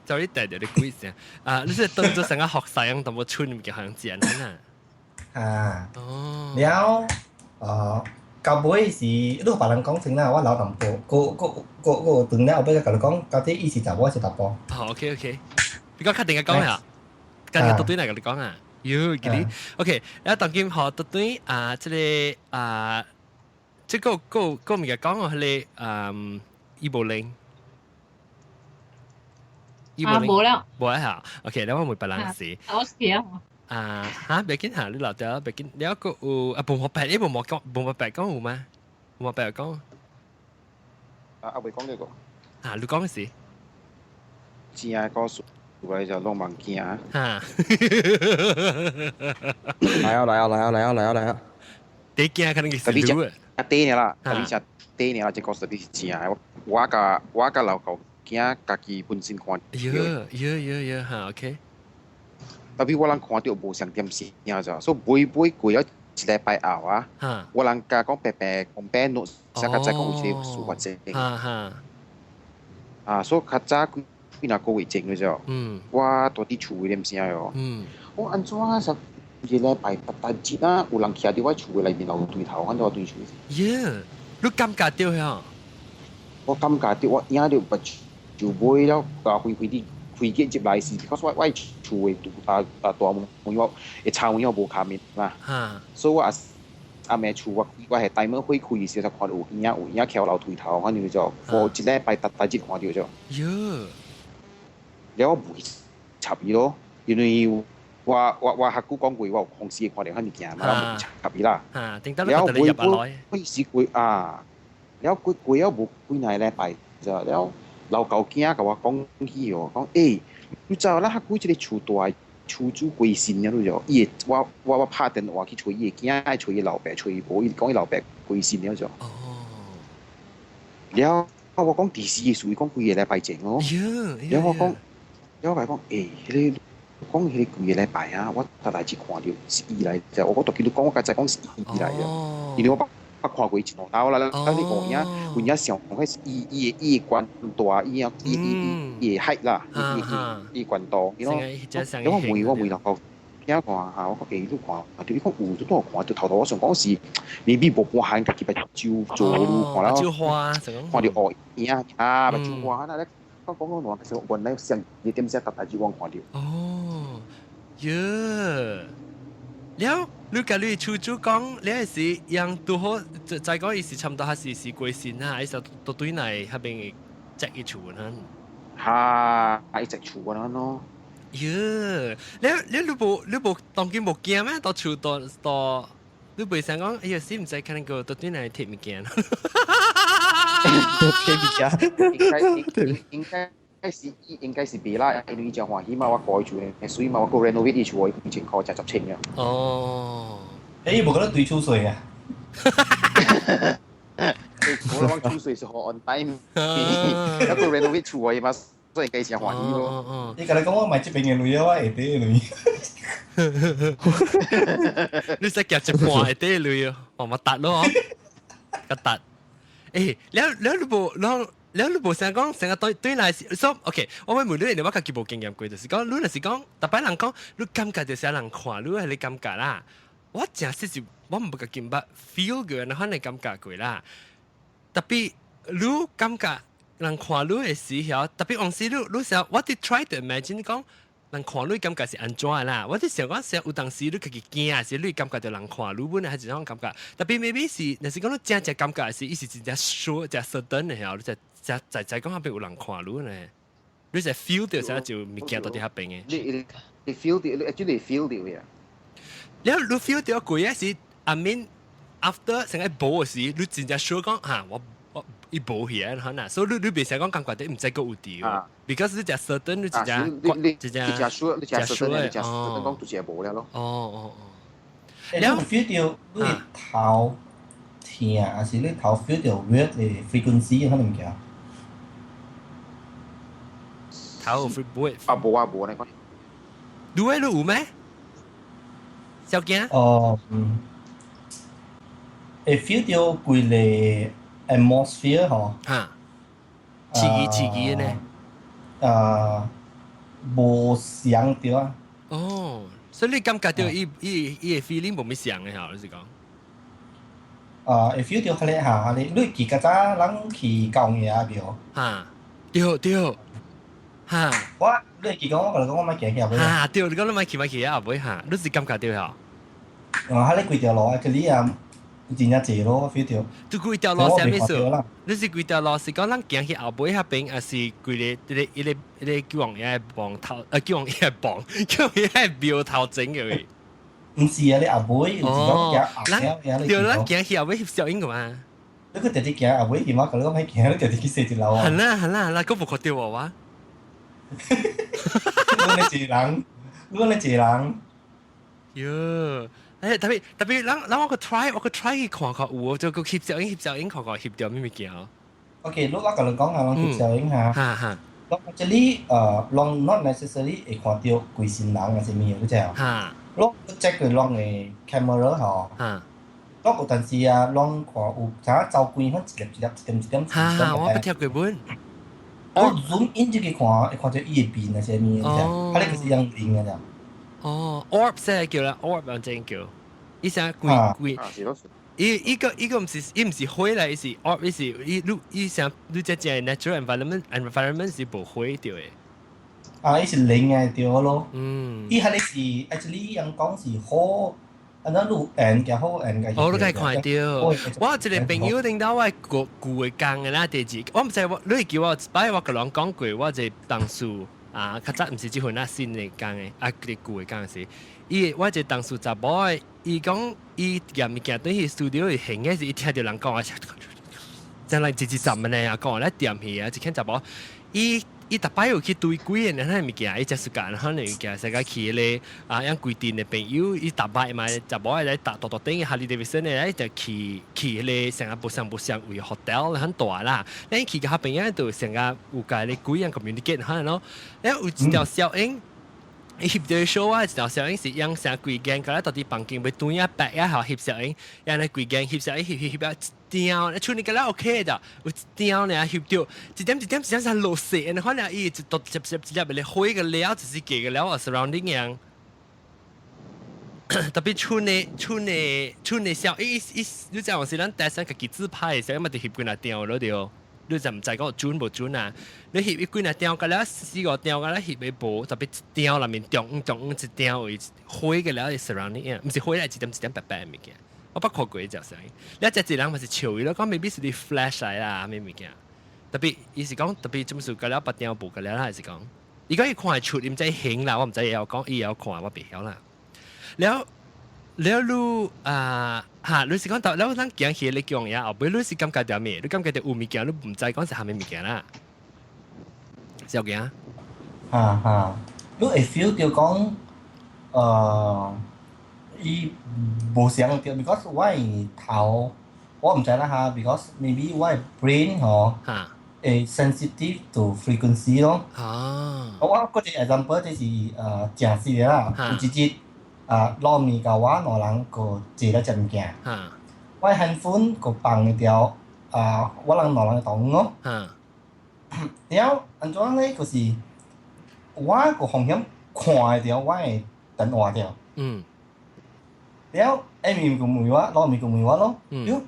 ？sorry，帶著你鬼聲啊！你是當做成個學生樣，淡薄春物件好像自然啊。啊。了，到尾是你予別人講先啦，我留淡薄，閣閣閣閣轉了後尾共你講，到底伊是查某還是查埔？哦，OK OK，你講確定嘅講啊？今日到對來共你講啊？喲，記你，OK，了當今學到對啊，這個啊，這個個個物件講哦，彼個嗯，伊無靈。啊，無了。無啊嚇，OK，了我問別人先。我是啊。啊嚇，別緊嚇，你留掉，別緊。了個有啊，無莫白，你無莫講，無莫白講有嗎？無莫白講。啊，阿未講呢個。啊，你講嘅是？正的故事，有來就攏茫驚。嚇！來啊來啊來啊來啊來啊來啊！你驚可能是你啊，短爾啦，特別是短爾啦，這故事特別是正的。我佮老狗囝家己本身看著。喲喲喲喲嚇，OK。特別我人看著無啥點聲咋，所以尾尾過了一禮拜後啊，我人家講白白講白諾，先較早講有一個事發生。啊，所以較早幾幾若個月前嘅啫。我住佇厝嘅點聲喲。我按怎啊？十一禮拜特大節啊，有人徛佇我厝嘅內面樓對頭，反正我對厝。耶！你感覺到呀？我感覺到我影到目就尾了，啊飛飛啲飛機入來是，because 我厝嘅啊啊大門我會窗門我無開門嘛，所以我阿妹厝我我係大門開開嘅時候，才看到有影有影徛樓對頭，反正就我一禮拜特大節看到咗。喲！了我無去插伊咯，因為我較久講過，我有公司看到遐物件嘛，我無插伊啦。了尾尾是過啊，了過過了無幾若禮拜就了。老狗囝共我講起哦，講欸，你知影咱較久這個厝大厝主過身了，你就伊會我我我拍電話去揣伊的囝，揣伊老爸，揣伊無，伊講伊老爸過身了就。哦。了我講第四個事，伊講幾个禮拜前哦。了我講，了我講欸，彼個講彼個幾个禮拜啊，我逐來次看著是伊來，就我講記得講，我剛才講是伊來的，因為我捌看過一兩道啦，咱你有影有影想講是伊伊的伊的懸大，伊啊伊伊伊的海啦，伊伊伊懸度，伊攏我問我問老狗囝看下，我講欸，你看，對伊講有，你都有看，頭頭我想講是 maybe 無半漢家己目睭做你看了，看著烏影啊，目睭花那咧，我講講話，原來上一點先逐大隻我看著。哦，喲。了，你共你厝主講，你係是讓拄好，就再講伊是差不多，還是是過身啊？伊就都對內彼邊接伊厝呢。哈，伊接厝嗰咯。喲，你你你無你無當今無驚咩？到厝到到，你袂想講，哎呀，死毋知可能個到對內摕物件。摕物件。應該應該。是應該是袂啦，因為伊誠歡喜嘛，我過去厝的，所以嘛，我閣 renovate 伊厝，幾千箍，才十千啊。哦，欸，伊無閣咧對厝稅啊？我講厝稅是好 on time，一個 renovate 厝的嘛，所以應該誠歡喜咯。你共你講我買這邊的鐳啊，我下底的鐳。你使夾一半下底的鐳哦，我嘛達咯，個達。欸，了了你無，了。了你無想講成個對對來是，所以 OK，我會問你，我家己無經驗過，就是講你若是講，逐擺人講，你感覺就是有人看你係你感覺啦。我真實是我毋家己毋捌 feel 過，那款的感覺過啦。特別你感覺人看你的時候，特別往時你你想，我佇 try to imagine 講人看你感覺是按怎啦？我佇想講，想有當時你家己驚，是你感覺著人看你本來係這種感覺。特別 maybe 是，若是講你真正感覺是，伊是真正 sure 真 certain 的嚇，你就就在在講彼邊有人看你呢，你就 feel 到啥就物件到佇彼邊的。你你 feel 到，你 actually feel 到呀。你你 feel 到過嘅是，I mean after 成個無的時，你真正 sure 講嚇我我伊無去啊，可能，所以你你袂使講感覺到毋知閣有佇，because 你真 certain 你真正你真正 sure 你真 certain 你真 certain 講就是無了咯。哦哦哦。你 feel 到你頭疼，還是你頭 feel 到 weird 的 frequency 可能物件？頭有 唔會？啊無啊無呢個。你會你有咩？小驚？哦，嗯，會 feel 到規个 atmosphere 吼。哈。刺激刺激的呢？啊，無相對啊。哦，所以你感覺到伊伊伊的 feeling 無咩相的吼，你是講？啊，會 feel 到彼个嚇，你你記較早咱去高雄遐無？哈，對對。哈！我你記講我共你講我莫行去後尾。哈，對，你講你莫去莫去啊後尾哈，你是感覺到吼？啊，彼個規條路啊，這裡啊，真正濟咯，我 feel 到。就規條路啥物事？你是規條路是講咱行去後尾彼邊，還是規个一個一個一個九王爺磅頭？九王爺磅，九王爺廟頭前個位？毋是啊，你後尾有一個行後咱對，咱行去後尾翕相影個嘛？你閣直直行後尾去嘛？共你講莫行，你直直去踅一樓啊！係啦係啦係啦，閣無看著我哇！你一人，你講你一人。喲，欸，特別特別，咱咱我閣 try，我閣 try 去看看有，就閣翕相影翕相影看看翕著咩物件。 OK，你我共你講下，攏翕相影下。哈哈。攏這裡攏 not necessarily 會看著規身人還是物，你知無？哈。攏 check 過攏的 camera 吼。攏有陣時啊，攏看有啥走規款一粒一粒一點一點。哈哈，我不聽過本。我 zoom in 入去看，會看到伊的面啊，啥物啊？佢呢個是用靈的咋？哦，orb 先叫啦，orb 樣正叫。伊啥規規？伊伊個伊個毋是伊毋是火來，伊是 orb，伊是伊你伊啥你這只 natural environment 是無火著的。啊，伊是靈的對咯。伊彼个是 actually 人講是火，按怎你緣較好緣個。哦，你該看著。我有一個朋友頂到我舊舊的工的啦，第二，我毋知我你會記我一擺我共人講過，我一個同事啊，較早毋是這份啊新的工的，啊，個舊的工時，伊我一個同事查某的，伊講伊踮物件對去 studio 會行的是，伊聽著人講啊，真來一一站的啊，講咧掂去啊，一間查某，伊。伊逐擺有去對鬼的，那物件，伊食時間，可能物件，成個去咧啊，樣規定的朋友，伊逐擺嘛，查某來搭大大頂哈利戴維森的，伊就去去彼個成個無相無相位 hotel 很大啦。咱去個朋友就成個有共咧鬼樣 communicate 可能咯。咧有一條小影，伊翕著 show 啊，一條小影是養成規間，個咧到底房間欲轉啊白啊，後翕小影，樣咧規間翕小影翕翕翕啊。一點，厝裡個了 OK 的，有一點呢翕著，一點一點一點像落雪，然後呢伊一獨一一一粒咧火個了，就是加個了啊 surrounding 樣。特別厝內厝內厝內小，伊伊你知影是咱台上家己自拍的時候，嘛就翕幾若張咯對。你就毋知講準無準啊？你翕伊幾若張，個了四五張，個了翕的無，特別一張內面中中一張為火個了 surrounding 樣，毋是火來一點一點白白的物件。我捌看過一隻聲音，你一隻人嘛是笑伊咯，講 maybe 是你 flash 來啦，咩物件？特別伊是講特別做事個了別張無個了，還是講？伊講伊看會出，伊毋知形啦，我毋知伊會講，伊會看，我袂曉啦。了了你啊哈，你是講到了咱行去你講呀，後尾你是感覺著咩？你感覺著有物件，你毋知講是啥物物件啦？小驚？哈哈，你會 feel 著講，伊無相對，because 我的頭，我毋知啦哈，because maybe 我的 brain 吼，會 sensitive to frequency 咯。我舉一個 example，這是誠實的啦，有一日啊，老面佮我兩人閣坐咧食物件，我的 handphone 閣放一條啊，我人兩人的同咯。了按怎咧？就是我閣風險看會著我的電話著。了，下面就問我，老面就問我咯，喲，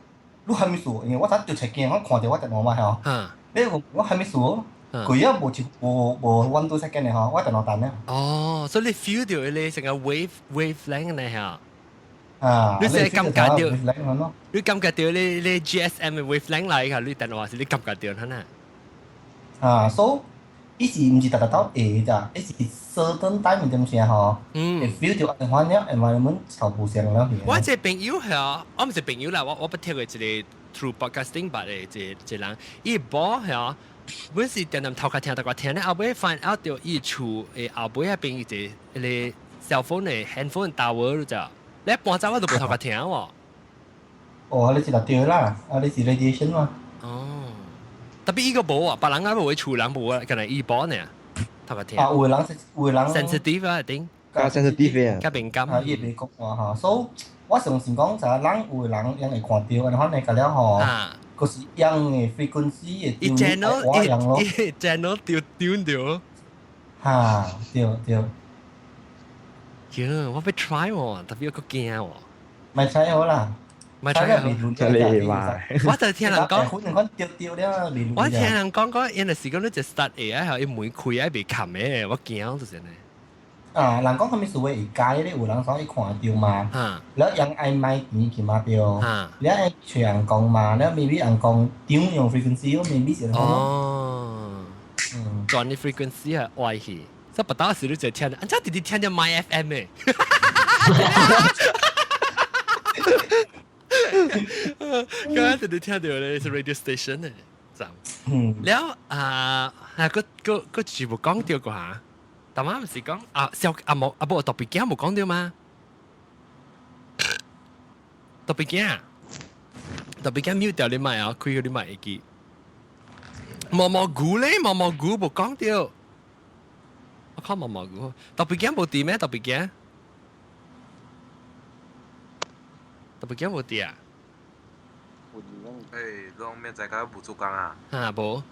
你啥物事？因為我早就出鏡，我看著我電話嘛吼。你問我啥物事？佢啊無一無無 one two second 的吼，我電話彈了。哦，所以你 feel 到你成個 wavelength 呢嚇？啊，你是感覺到？你感覺到你 GSM 的 wavelength 來個，你電話是你感覺到，哈啊，所以伊是毋是逐逐都會咋？伊是 certain time 點聲吼，會 feel 到按款了，environment 頭無相了。我這朋友嚇，我毋是朋友啦，我我捌聽過一個 through podcasting 捌的一個一個人，伊某嚇，本是定定頭殼聽淡薄聽咧，後尾 find out 著伊厝的後尾彼邊一個彼個 cell phone 的 handphone tower 就，你搬走我都無頭殼聽喎。哦，你是對啦，啊你是 radiation 嘛？哦，特別伊個無啊，別人啊無會厝人無啊，敢若伊某呢，頭殼聽。啊，有的人有的人 sensitive 啊，頂。較 sensitive 啊。較敏感。啊，伊會講話吼，所以我相信講啥人有的人樣會看著，按款呢個了吼，就是樣的 frequency 會伊 channel 伊 channel 丟丟掉。哈，對對。喲，我欲 try 喎，特別我閣驚喎。莫 try 好啦。莫 try 好。你嘛？我就聽人講，丟丟了，我聽人講講，因為是講你一 start 會啊，伊門開啊袂冚的，我驚就是呢。啊，人講啥物事會解咧，有人說伊看著嘛，了人愛買錢去嘛對，了愛揣人講嘛，了 maybe 人講調用 frequency 咯，maybe 是哦，轉啲 frequency 係歪去，所以不當時你就聽，按怎直直聽著 My FM 的。剛剛直直聽著咧是 radio station 的，就，了啊，啊，閣閣閣全部講著過嚇。但媽毋是講啊，小阿無阿無特別驚無講著嗎？特別驚，特別驚 mute 掉你麥啊，開你麥會記。毛毛菇咧，毛毛菇無講著。我靠毛毛菇，特別驚無佇咩？特別驚。特別驚無佇啊？誒，攏咩在家無做工啊？嚇無，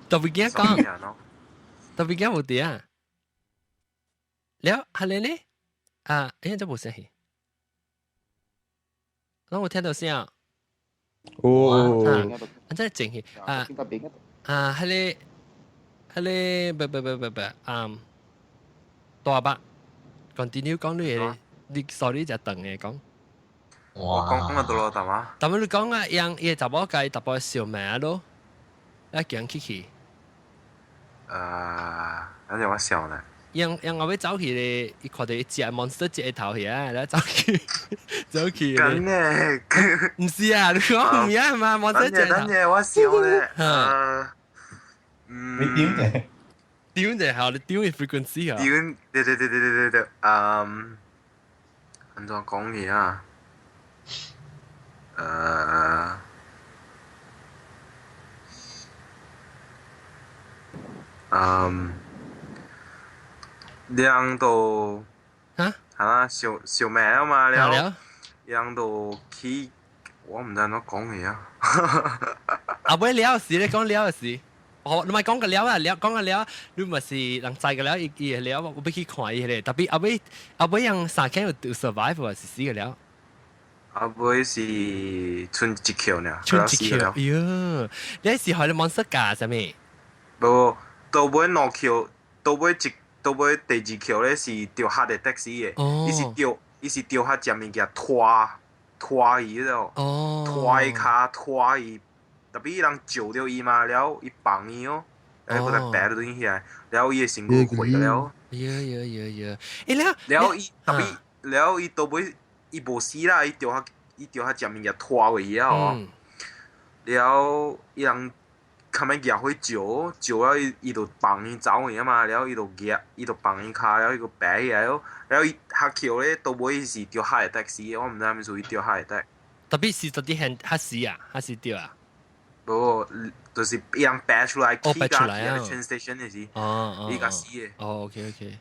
特別驚講，特別驚無佇啊？了，係你呢？啊，哎，這無聲去，攏有聽到聲？哦，啊，真係靜去啊啊，係你係你，不不不不不，嗯，大伯，continue 講你嘅，你 sorry 就等嘅講。我講講到咯，大媽。但係你講啊，樣伊查某家淡薄小命咯，一行去去。等陣我笑呢。樣樣後尾走去咧，伊看到一隻 monster 隻頭去啊，然後走去走去。緊呢？唔是啊，你講唔係嘛？monster 隻頭。等陣我笑咧。你點嘅？點就係你點嘅 frequency 啊？點？對對對對對對對，嗯，安怎講去啊？嗯，兩度嚇，係啦，小小命啊嘛，了兩度去，我唔知安怎講去啊。後尾了時你講了時，我你咪講個了啊，了講個了，你咪是人知個了，伊伊了，我欲去看伊咧。特別後尾後尾人三間有 survive 是死個了。後尾是剩一橋爾，剩一橋。哎喲，你是害你 monster 教啥物？無，到尾兩橋，到尾一，到尾第二橋咧是著 heart attack 死的。伊是著，伊是著較食物件拖拖伊了，拖伊跤拖伊，特別伊人救著伊嘛，了伊放伊哦，然後閣再爬轉起來，了伊的身軀毀了。呀呀呀呀！欸了，了伊特別，了伊到尾。伊無死啦，伊著較伊著較食物件拖過去啊吼，了伊人較尾舉火照，照了伊伊就放伊走去啊嘛，了伊就舉，伊就放伊跤，了伊閣爬起來咯，了伊較橋咧，到尾是著 heart attack 死，我毋知啥物事伊著 heart attack。特別是到底係較死啊，較死著啊？無，就是伊人爬出來，哦，爬出來啊，train station 的時，伊較死的。哦，OK OK。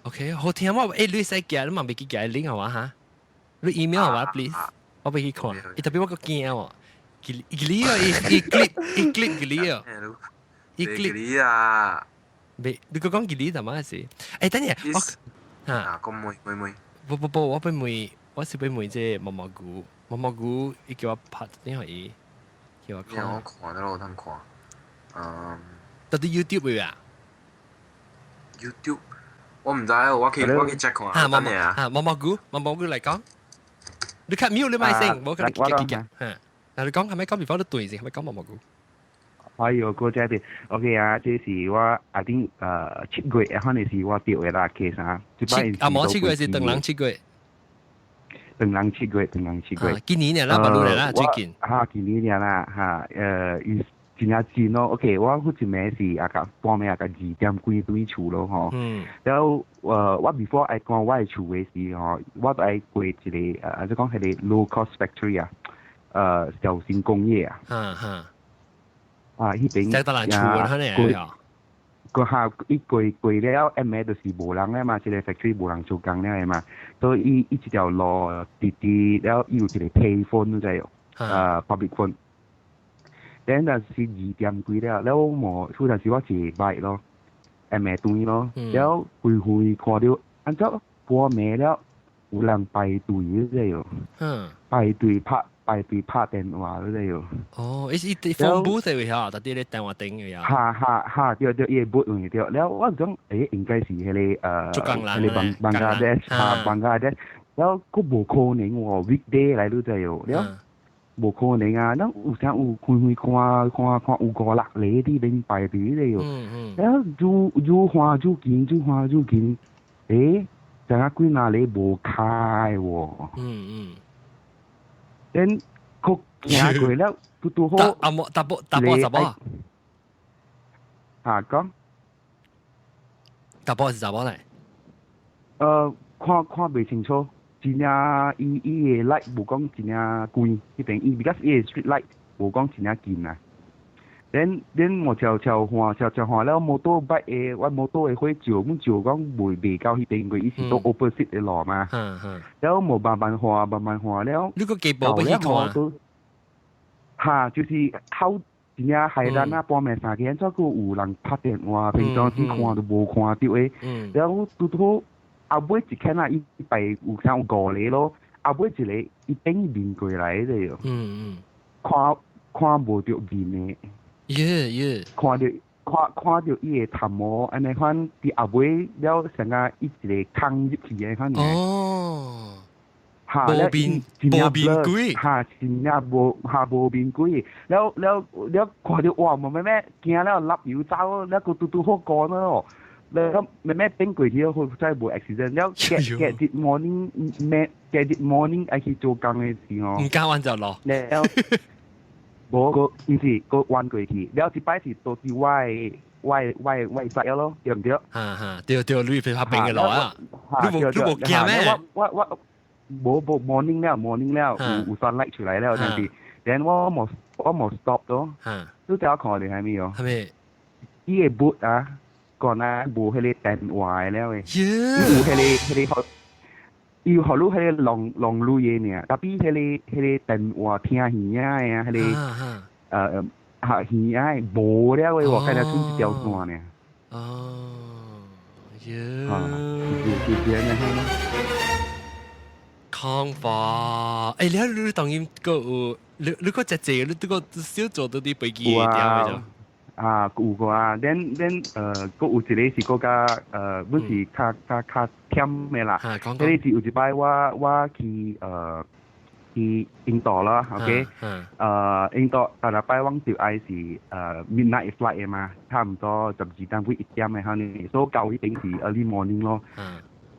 OK，好聽我，欸，你使寄，你嘛袂記寄 link 係嘛哈？你 email 我 please，我欲去看。伊特別我閣驚喎，伊伊哦，伊伊 clip 伊 clip 伊哦，伊 clip 啊！未，你閣講伊怎麼是？欸，等下，我嚇，講問問問，不不不，我欲問，我是欲問這毛毛菇，毛毛菇，伊叫我拍電話伊，叫我看。我看得我通看，嗯，到底 YouTube 未啊？YouTube。我唔知，我去我去 check 看。啊，毛毛啊，毛毛菇，毛毛菇嚟講，你較 mute 你咪先，冇佢記記記。嚇，嗱你講係咪講 before 都對先，係咪講毛毛菇？哎呦，過這啲，OK 啊，這是我阿頂7月，可能是我著的啦，case 啊。啊，冇7月是長人7月。長人七月，長人七月。今年啦，巴魯嚟啦，最近。嚇，今年啦，嚇，伊。真正真咯，OK，我嗰一暝是啊個半暝啊個2點幾轉厝咯吼。然後我 before 愛講我的厝的時吼，我都愛過一個就講彼個 low cost factory 啊，小型工業啊。嗯嗯。啊，彼邊。在大蘭厝可能啊。個下伊過過了，暗暝就是無人了嘛，這個 factory 無人做工了的嘛，所以伊伊這條路直直了，伊有一個 payphone 你知無？Public phone。等但是2點幾了，了我無，雖然是我坐 bike 咯，暗暝轉咯，了遠遠看著，按怎半暝了，有人排隊你知無？排隊拍排隊拍電話你知無？哦，伊是伊 phone booth 位嚇，特啲咧電話頂位啊。哈哈哈，對對，伊個 booth 位對，了我講，欸，應該是彼個彼個邦邦加德，哈邦加德，了閣無可能喎，weekday 來你知無？了。無可能啊！咱有啥有遠遠看看看有五六個佇邊排隊咧喲。了愈愈看愈近，愈看愈近，欸，知影幾若個無跤喎。咱閣行過了，拄拄好。阿莫查某查某查某。啊，講。查某是查某來？看看袂清楚。真正伊伊个 light 無講真正關，彼邊伊 because 伊个 street light 無講真正近啊。恁無悄悄看，悄悄看了摩托 bike 的，我摩托的火照，阮照講袂到彼邊過，伊是到 opposite 的路嘛。了無慢慢看，慢慢看了。你個幾步欲去看？哈，就是好真正害咱啊，半暝3點怎閣有人拍電話，平常時看都無看著的。了拄拄後尾一看啊，伊排有啥有五個咯，後尾一個伊變面過來的喲。看看無著面的。看著看看著伊的頭毛，按呢款佇後尾了，成個伊一个空入去的款。哦。哈，無面無面鬼。哈，真正無哈無面鬼。了了了，看著哇，慢慢慢驚了，立油走，了閣拄拄好過呢。了慢慢變過去，好彩無 accident。了隔日 morning 咩？隔日 morning 愛去做工的時候。毋敢彎就落。了。無個毋是閣彎過去，了一擺是倒佇我的我的我的我的駛咯，對毋對？哈哈，對對，你去拍平的路啊！你無驚咩？我我我無無 morning 了 morning 了，有有 sunlight 出來了，但是，then 我無 stop 咯。你知影看著啥物哦？啥物？伊的 boot 啊，講啊無彼个電話的了的，有彼个彼个，伊有予你彼个弄弄鐳的爾，tapi 彼个電話聽耳仔的啊，彼个哈耳仔的無了的喎，敢若賰一條線爾。哦，喲，哈，就是按呢咯。康法，欸，你當然閣有，你閣食濟，你閣少做到佇飛機的點的。啊，有過啊，then 閣有一个是閣較本是較較較忝的啦。彼个是有一擺我去印度啦，OK，印度逐禮擺阮就愛是midnight flight 的嘛，差毋多12點幾1點的可能，所以到彼邊是 early morning 咯。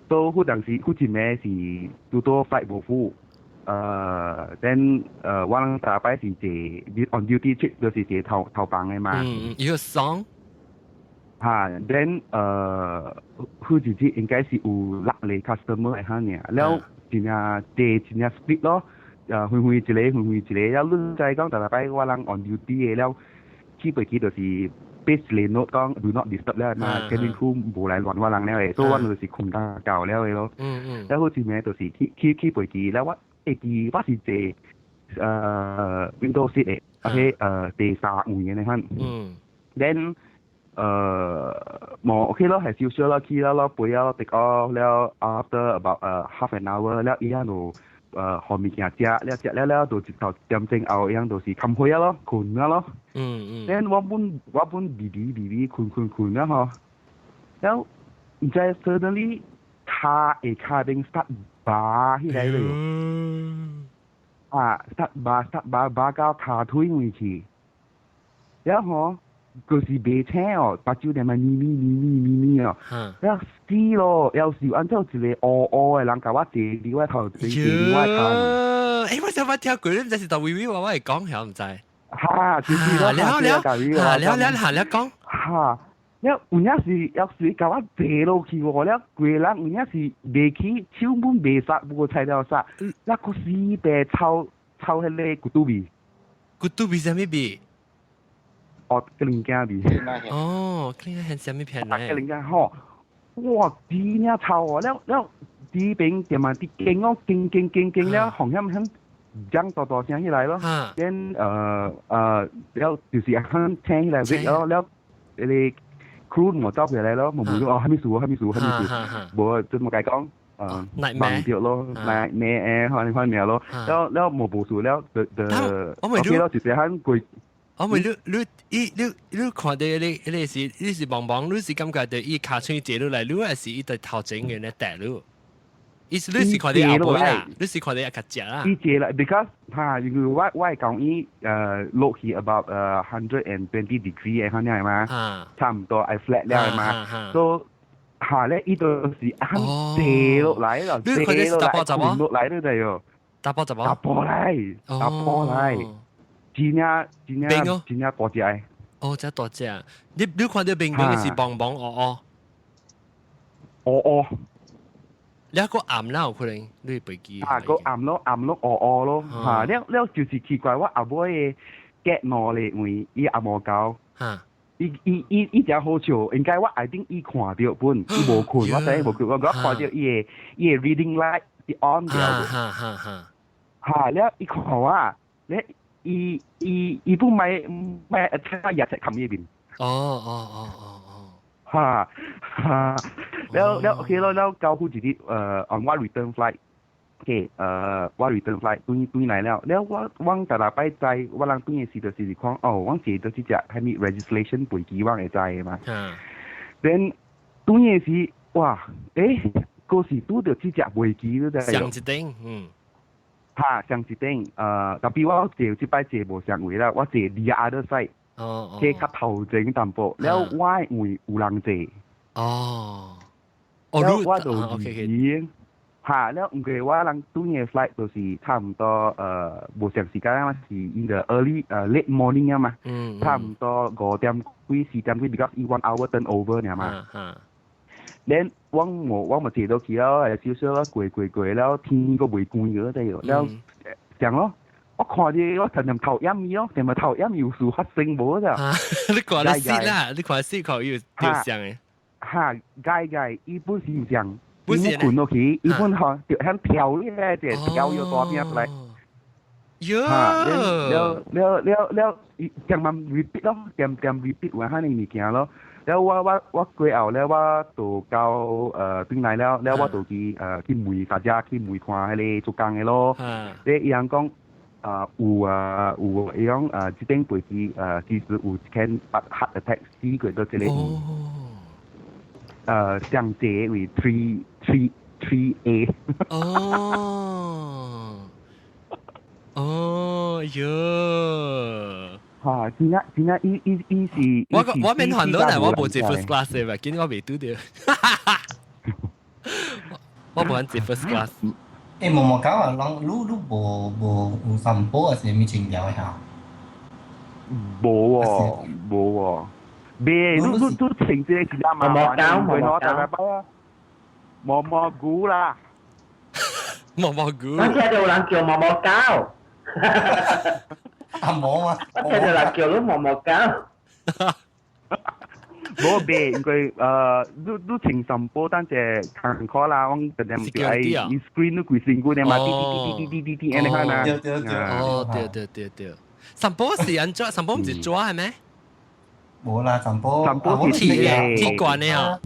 所以彼當時彼一暝是拄拄 flight 無赴，then 我人逐擺是坐 on duty trip 就是坐頭頭房的嘛。嗯，伊個 song。哈，then 彼一日應該是有六个 customer 會遐爾，了真正坐真正 split 咯。分分一个，分分一个，了你知講逐禮擺我人 on duty 的了，去飛機就是 paste 一个 note 講 do not disturb 了嘛，cabin crew 無來亂我人了的，所以我就是睏到夠了的咯。了好一暝就是去飛機，了我會記我是坐window seat 的，OK 第三位的那款。Then 無 OK 咯，係少少咯，去了咯，飛了 take off 了，after about half an hour 了，伊遐就予物件食，了食了了，就一頭點鐘後，伊樣就是冚開啊咯，睏啊咯。Then 我本微微微微睏睏睏了吼，了毋知 suddenly 跤下跤邊 start 拔起來了。啊，start 拔 start 拔拔到跤腿位去，了吼，就是袂醒哦，目睭連嘛眯眯眯眯眯眯哦，了死咯，猶是按怎一個烏烏的人共我坐佇我頭前，坐佇我跤。欸，我想捌聽過，你毋知是豆微微話我會講，曉毋知？哈，就是咯，了了，哈了了哈了講。哈，了有影是猶是共我坐落去喎，了規人有影是袂起，手本袂殺，無菜了殺，了閣死白臭臭彼个骨肚味。骨肚味啥物味？哦，雞苓羹味。哦，雞苓羹啥物片呢？雞苓羹吼，哇，真正臭哦！了了，佇邊點啊？佇間屋叮叮叮叮了，紅險響講大大聲起來咯。then 了就是響聽起來了了，彼个 crew 無走過來咯，無問哦，啥物事？啥物事？啥物事？無就無共講，忘掉咯，nightmare 款款爾咯，了了無事了，就就 OK 咯，就是響過。我問你你伊你你看著你你是你是茫茫，你是感覺著伊跤喙坐落來，你還是伊佇頭前嘅咧帶你？伊是你是看著後尾啦，你是看著一較食啦。伊坐啦，because 哈，因為我會講伊落去 about 120 degree 的款爾嘛，差毋多愛 flat 了的嘛，所以哈咧伊就是按坐落來咯，坐落來，睏落來了就喲。查埔查某？查埔來，查埔來。真正真正真正大隻的。哦，這大隻。你看著明明是茫茫烏烏。烏烏。你閣暗啦，有可能你飛機。啊，閣暗咯，暗咯，烏烏咯，哈！了了就是奇怪，我後尾的隔兩個位，伊也無交。伊伊伊伊真好笑，應該我 I think 伊看著本，伊無睏，我知伊無睏，我看著伊的 reading light 是 on 掉。哈哈哈。哈了，伊看我，咧伊伊伊本買買聽日食冚呢邊。哦哦哦哦哦。哈哈，了了 OK 咯，了交付一日on 我 return flight。OK，我 return flight 轉轉來了，了我我逐禮拜知，我人轉的時就是看，哦，我坐到這隻係咪 registration 飛機，我會知的嘛。Then 轉的時，哇，嗰時拄著這隻飛機，你知？上一頂，嗯。哈，上一頂，特別我坐這擺坐無相位啦，我坐 the other side，坐較頭前淡薄，了我的位有人坐。了我就離。哈，了毋過我人轉的 flight 就是差唔多無相時間啊嘛，是 in the early late morning 啊嘛，差唔多5點幾4點幾，because 伊 one hour turn over 爾嘛。Then 我無我嘛坐落去了，少少啦，過過過了，天閣未光個仔喲，了上咯，我看著我常常頭掩伊咯，定咪頭掩有事發生無咋？你看你死啦，你看死看有對上的。哈，該該，伊本是有上。伊睏落去，伊本吼就響跳咧，就跳咗大邊出來。喲！了了了了，伊點慢 repeat 咯，點點 repeat 完彼個物件咯。了我我我過後咧，我就到轉來了，了我就去去問大家去問看彼個做工的咯。咧伊人講啊有啊有，伊講這頂飛機其實有一間 heart attack 死過到這個。上這為 3 3 3 A。哦，哦喲！嚇，真正真正，伊伊伊是我我免還到嚟，我無坐 first class 嘅，嘛，見我未拄著。我無坐 first class。無無講啊，人你你無無有散步還是物穿條的嚇？無喎，無喎。未，你你你穿這個是較麻煩的，會攞大禮拜啊。毛毛菇啦，毛毛菇。我聽到有人叫毛毛狗。阿毛啊！我聽到人叫你毛毛狗。無袂，因為你你穿散步等者艱苦啦，我特點就愛伊 screen 你規身軀的嘛，滴滴滴滴滴滴滴按呢款啊。對對對。哦，對對對對。散步是按怎？散步毋是紙係咩？無啦，散步散步是鐵鐵罐的啊。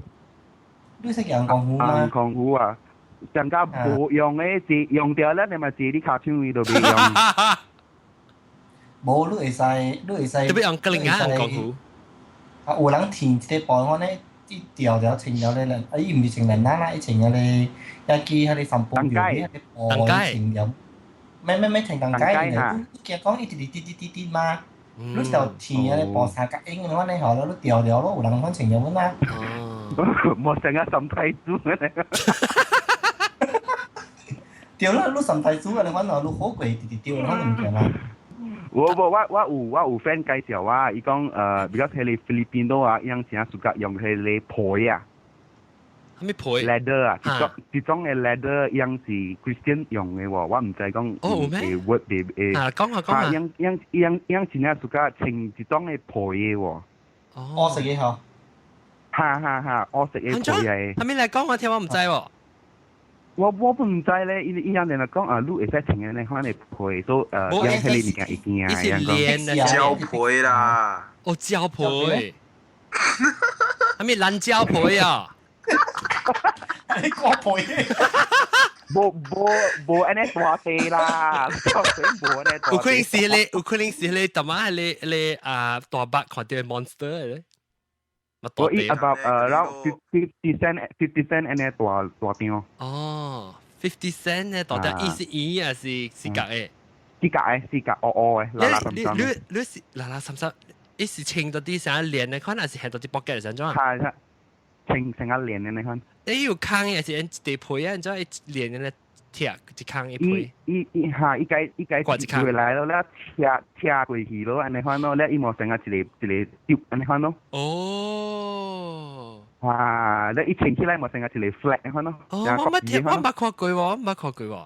你識陽光壺嗎？陽光壺啊，上加無用的，坐用掉了，你嘛坐你跤手位都袂用。無，你會使，你會使。特別用格林啊，陽光壺。啊，有人填一個包款咧，一條條穿了咧，啊，伊毋是穿連啦，伊穿迄個一支彼個散步用的彼個布穿了。咩咩咩穿鋼帶，你驚講伊直直滴滴滴滴嘛？你就填彼個布三角形的款咧，吼，你掉掉咯，有人款穿了阮啊。無成個心太主咧。對啦，你心太主啊，你款哦，你好過直直掉款物件啦。我我我我有我有 friend 介紹我，伊講比較睇你菲律賓都啊，伊樣真暑假用彼個皮啊。啥物皮？leather 啊，一種一種的 leather，伊樣是 Christian 用的喎，我毋知講哦有咩？會會會啊，講下講下。伊樣伊樣伊樣伊樣真正暑假穿一種的皮的喎。哦，色的吼。哈哈哈，烏色的皮的。啥物來講我聽我毋知喎。我我不毋知咧，伊伊樣人來講啊，你會使穿的那款的皮，所以用彼個物件會驚啊，伊是連的膠皮啦。哦，膠皮。啥物藍膠皮啊？你講皮？無無無按呢大地啦，無按呢大。有可能是彼個，有可能是彼個，淡仔彼個彼個啊大白看著 monster 咧。我伊 about 然後 50 cent 50 cent 按呢大大張。哦，50 cent 咧大張，伊是圓還是四角的？四角的，四角烏烏的，拉拉三三。你你你是拉拉三三，伊是穿到啲啥連的款，還是係到啲 pocket 上怎？係係，穿成個連的那款。你有空的是一地皮啊？然之後連的拆一空一皮。伊伊哈，伊該伊該過來咯，了拆拆過去咯，按呢款咯，了伊無成個一個一個丟按呢款咯。哦。哇！了伊穿起來無成個一個 flat 按款咯。哦，我捌聽，我捌看過喎，我捌看過喎。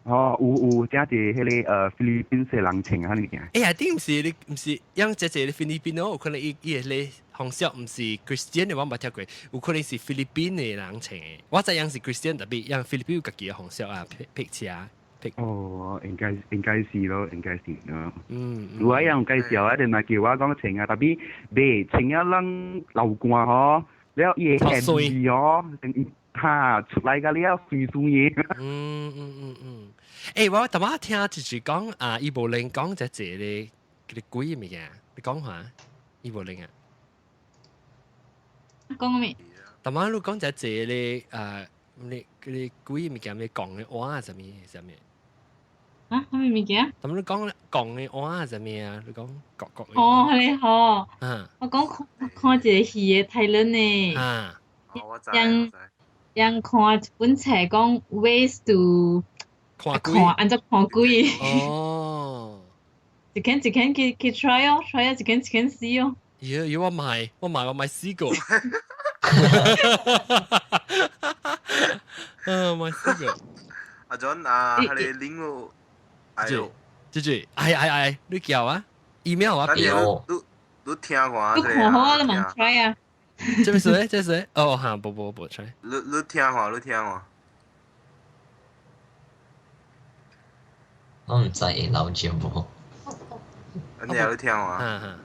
哦，有有，這是彼個菲律賓的人穿啊物件。欸，一定毋是你，毋是，因這這菲律賓哦，有可能伊伊個紅色毋是 Christian 的，我無聽過，有可能是菲律賓的人穿的。我知影是 Christian，特別因菲律賓有家己的紅色啊，披車。哦，應該應該是咯，應該是咯。如果有介紹啊，定係叫我講穿啊，特別袂穿啊，咱流汗嗬，了伊會汗味哦，哈出來個了酸酸嘅。嗯嗯嗯嗯。欸，我頭仔聽就是講啊，伊無靈講這這個鬼物件，你講下，伊無靈啊。講咩？頭仔你講這這個啊，你嗰鬼物件，你講的話啥物啥物？啊，啥物物件？咁你講講的話啥物啊？你講國國。哦，你好。我講看看一個戲的泰倫的。人人看一本冊講 ways to 看鬼，按怎看鬼。哦。一間一間去去 try 哦，try 啊，一間一間試哦。咦，要我買，我買我買四個。嗯，買四個。阿 John 啊，係你拎咯。哎呦，姐姐，哎哎哎，你叫啊？email 啊？你你聽過？你看好啊，你問 try 啊？這邊誰？這誰？哦，哈，不不不 try。你你聽過？你聽過？我唔知會老招無。你有聽過啊？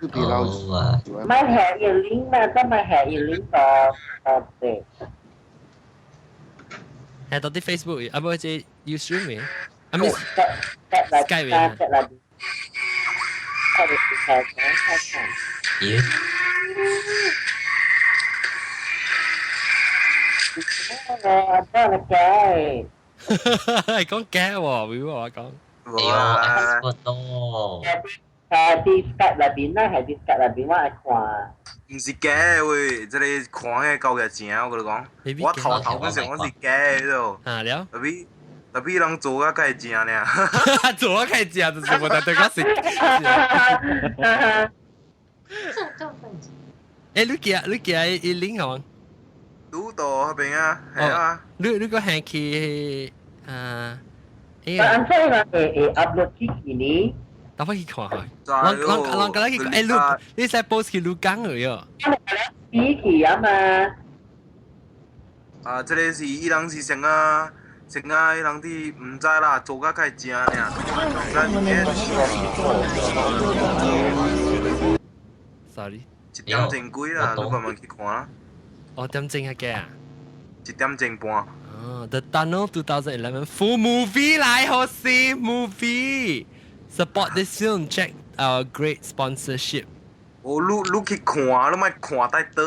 哦啊。咪下一零嘛，得咪下一零個個對。係到啲 Facebook，啊不，這 Ustream 嘅，啊咪 Skype 嘅。咦？係講假喎，會我講。哎呦，expert 咯。係啲 Skype 內邊啦，係啲 Skype 內邊我愛看。毋是假的喂，這個看的夠個正，我跟你講。我頭頭嗰時我是假的喲。啊了。特別特別人做啊，較會正呢。做啊，較會正就是無但對我是。欸，你記你記伊 link 好？拄到嗰邊啊，係啊。你你個係去啊？按怎人會會 upload 去呢？等我去看下。人人人家去欸，你你使 post 去鷺港去喲。比起啊嘛。啊，這個是伊人是啥啊？啥啊？伊人佇毋知啦，做甲較會正爾。 Sorry。一點鐘幾啦，你慢慢去看啦。哦，點鐘係幾啊？一點鐘半。哦，The Tunnel 2011 full movie 來好似 movie。 Support this film, check our great sponsorship。哦，你你去看，你莫看太多，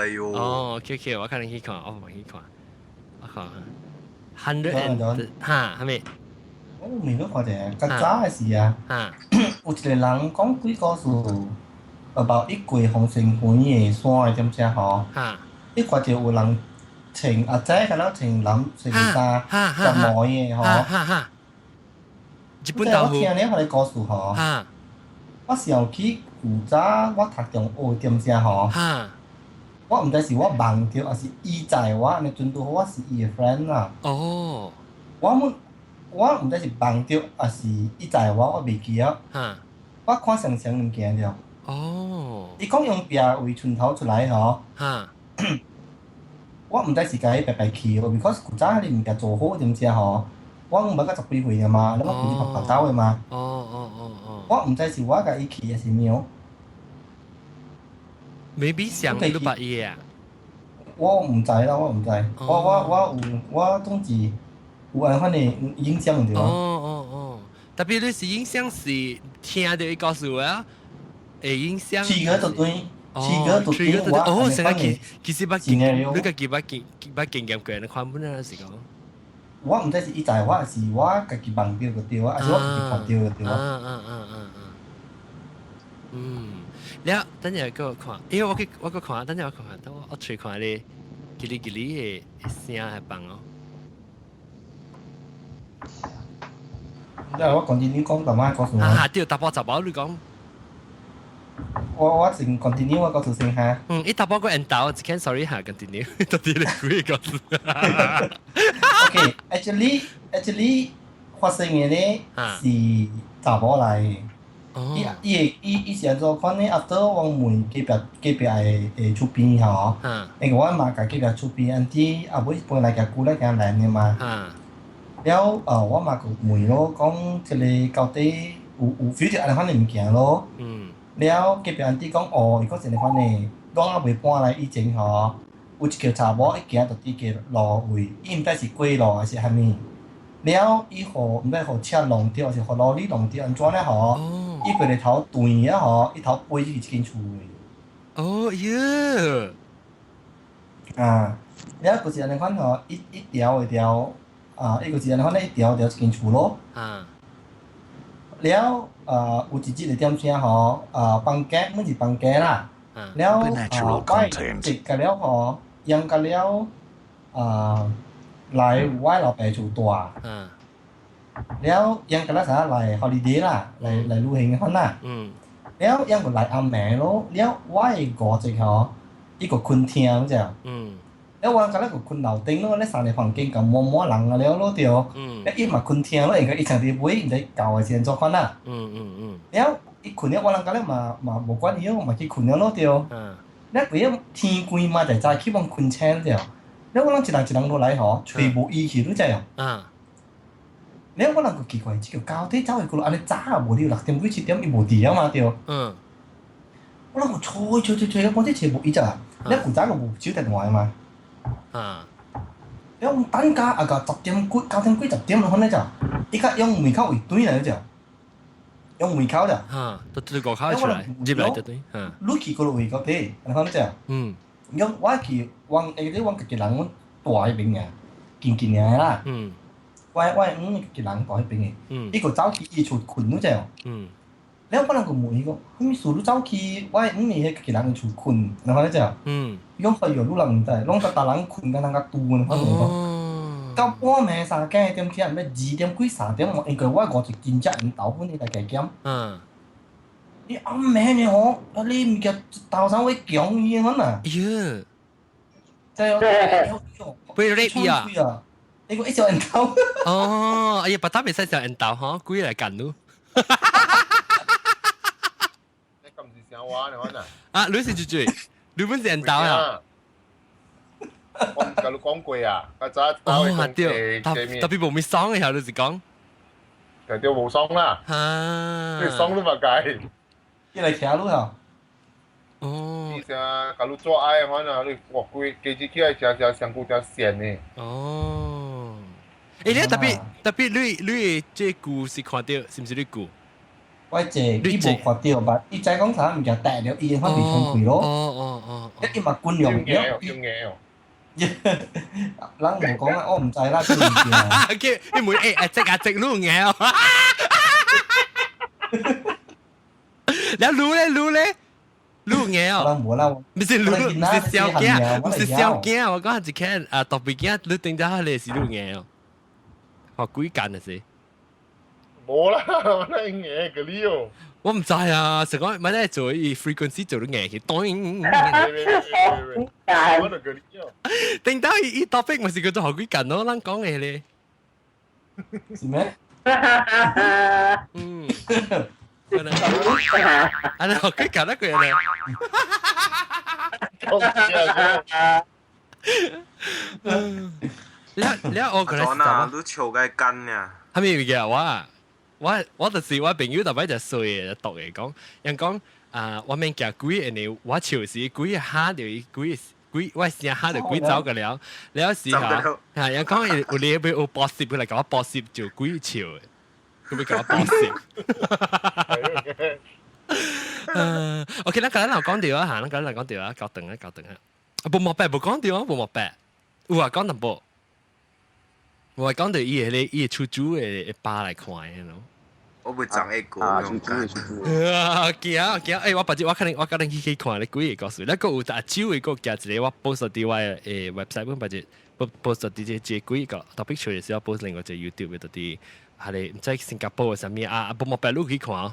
哎呦。哦，OK OK，我可能去看，我唔去看，我看。Hundred and 哈，係咪？我未都看者，較早的時啊，有一個人講幾個事，about 伊過風神園的山的點只吼，伊看到有人穿阿仔，敢若穿藍色衫，着毛的吼。日本豆腐。我聽你彼個故事吼，我想起古早我讀中學點只吼，我毋知是我夢著，抑是伊載我，按呢陣拄好我是伊的 friend 啦。哦。我們我毋知是夢著，抑是伊載我，我袂記啊。我看相像物件著。哦。伊講用壁位伸頭出來吼。我毋知是共伊白白去，because 古早彼個物件做好點只吼。我毋捌到十幾歲爾嘛，你我規日白白走的嘛。哦哦哦哦。我毋知是我共伊去，抑是咩？Maybe 想你捌伊啊？我毋知啦，我毋知。我我我有我總之有按款的影響著。哦哦哦，特別你是影響是聽著伊告訴我，會影響。試過就對，試過就對，我哦，成個其其實捌經，你家己捌經捌經驗過，你看本啊是講。我毋知是伊載我，抑是我家己夢著就對啊，抑是我家己看著就對啊。嗯嗯嗯嗯嗯。嗯，了，等陣閣看，因為我去我閣看，等陣我看，等我我揣看你，嘰哩嘰哩的聲還放哦。你我講你講淡仔故事。啊，對，淡薄雜包你講。我我先 continue 我故事先哈。嗯，伊淡薄個引導，一間 sorry 哈，continue，到底你幾個故事？ OK， OK，actually 發生嘅咧是查某來。伊伊伊伊是按怎款呢？after 我問隔壁隔壁的的厝邊吼，因為我媽共隔壁厝邊按子後尾搬來遮久咧，行來的嘛。了我媽就問咯，講這个到底有有 feel 著按呢款的物件咯。了隔壁按子講哦，伊講是按呢款的，我猶未搬來以前吼，有一個查某伊行著佇個路位，伊毋知是過路還是啥物。了伊予毋知予車弄著，還是予羅里弄著，按怎咧吼？伊規个頭斷啊吼，伊頭飛去一間厝的。哦喲！啊，了就是按呢款吼，一一條一條，啊，伊就是按呢款咧，一條條一間厝咯。了，有一日的點聲吼，啊，房間，每一房間啦。了，啊，我食甲了吼，用甲了，啊。來我老爸厝住，了𪜶個啥來 holiday 啦，來來旅行款啦。了𪜶個來暗暝咯，了我的五隻吼，伊個睏廳只。了我敢若個睏樓頂咯，咧三个房間共滿滿人啊了咯對。了伊嘛睏廳咯，因為伊上佇尾，毋知舊的時陣做款啦。了伊睏了，我人敢若嘛嘛無管伊，嘛去睏了咯對。了規個天光嘛就早起往睏醒對。了我人一人一人落來吼，揣無伊去，你知無？了我人就奇怪，這個到底走去佗落按呢早啊？無你6點幾7點伊無佇啊嘛對。我人就揣揣揣揣，我這揣無伊只，了古早個無手電話嘛。了我等甲啊個10點幾9點幾10點了，反正就，伊較用門口位轉來只，用門口咋。哈，都對個口出來，入來就對。你去佗落位到底，按呢只。用我去，阮下底阮家己人，阮住彼邊爾，近近爾啦。我我阮家己人住彼邊的。伊閣走去伊厝睏，你知無？了我人閣問伊講，啥物事你走去我阮是彼家己人的厝睏，然後你知無？伊講哎喲，你人毋知，攏逐逐人睏甲人較拄，我講。到半暝三更點起來，欲2點幾3點，因為我五一真正𪜶頭本伊來加減。伊暗暝呢吼，啊你物件頭上會強伊款啊！喲，真係，被你伊啊！你個一小人頭。哦，哎呀，白打袂使小人頭吼，鬼來幹你。你咁是想話你可能？啊，你是住住，你本是人頭啊？我唔甲你講過啊，我早哦對，特特別無咪爽嘅時候，你是講？就對無爽啦。啊，你爽都嘛計。伊來徛你吼。哦。伊啥，共你做愛可能你哇規加起來誠誠身軀誠跣的。哦。欸，你特別特別你你的這句是看著，是毋是你句？我這伊無看著吧？伊知講啥物件帶著伊反未充氣咯。哦哦哦。伊嘛軍用了。用硬哦。人無講啊，我毋知啦，這物件。叫你問欸，阿隻阿隻你硬哦。了滷咧滷咧滷硬哦。無啦，毋是滷，毋是小囝，毋是小囝，我講一看啊，特別囝，你頂下咧是滷硬哦。學鬼間啊是？無啦，我那硬個你哦。我毋知啊，是講咪咧做伊 frequency 做到硬去，當。我就個你哦。頂到伊伊 topic 咪是叫做學鬼間咯，咱講的咧。是咩？嗯。啊！你學鬼間一個人咧。了了，我可能是啊，你笑個幹呀？係咪物件？我我我就是我朋友特擺就衰的，毒的講，人講啊，我免驚鬼，因為我笑時鬼嚇著伊，鬼鬼我聲嚇著鬼走個了，了時候，啊，人講有你要有博攝，佢來共我博攝就鬼笑的，佢欲共我博攝。OK，咱剛才講著啊，嚇，咱剛才講著啊，較長啊，較長啊，無莫白無講著啊，無莫白，有啊，講淡薄。我講到伊個伊個出租的巴來看的咯。我袂長一個。啊，出租的出租。啊，驚驚！欸，我別日我可能我可能去去看咧幾个故事。咱閣有阿酒的閣寄一个，我 post 佇我的 website 本，別日 post 佇這這幾个 topic 出的時候 post 另外一个 YouTube 的佇，係咧毋知新加坡的啥物啊？無莫白你去看。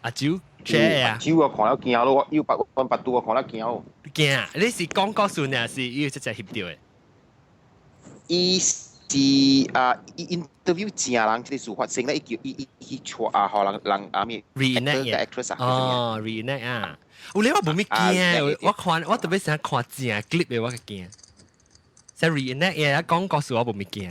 阿酒 share 啊！酒我看了驚咯，我又白阮腹肚我看了驚。驚！你是講故事呢，是伊直接翕著的？伊是啊，伊 interview 正人這個事發生咧，伊叫伊伊去帶啊，予人人啊咩 reenact actress 啊，哦，reenact 啊，有咧我無物驚，我看我特別想看正 clip 的我較驚，像 reenact 嘅講故事我無物驚。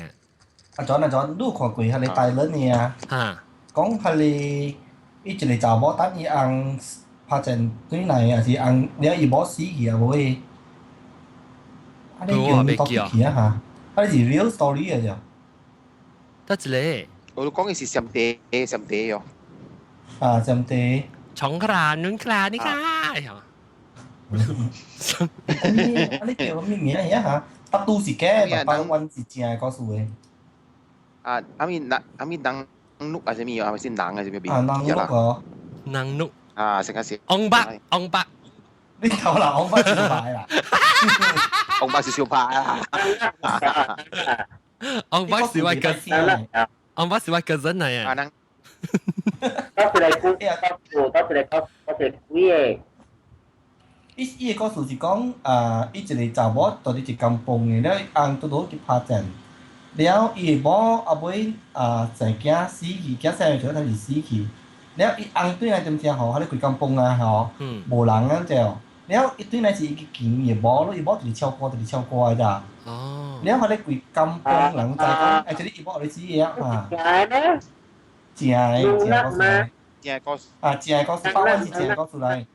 阿 John 阿 John，你有看過彼个大輪的啊？哈，講彼個伊一個查某等伊翁拍戰對來，還是翁了伊某死去啊？無個？啊，你叫你讀去啊哈？啊，是 real story 啊就。得一個。我講的是上帝上帝喲。啊，上帝。從克啦，นุ่克啦，你看。啊，你叫咩名啊？哈？北都是假，台灣是正的故事的。啊，阿咪人阿咪人鹿啊，啥物啊？係咪先人啊？啥物啊，人鹿哦。人鹿。啊，成個是。昂伯，昂伯。你頭啦，昂伯少牌啦。昂伯是小牌啦。昂伯是我個，昂伯是我個人嚟啊。到時嚟估，到時嚟講，到時嚟估嘅。伊伊个故事是講，啊，伊一個查某蹛佇一間房的，了伊翁拄拄去拍戰，了伊的某後尾啊生囝死去，囝生的時陣他是死去，了伊翁轉來點聽吼，彼个規間房啊吼，無人啊就，了伊轉來是伊去見伊的某咯，伊某就是唱歌，就是唱歌的咋。哦。了彼个規間房人知講，哎，這个伊某咧死的啊。正的正的，正的故事。正的故事。啊，正的故事，百萬是正的故事來。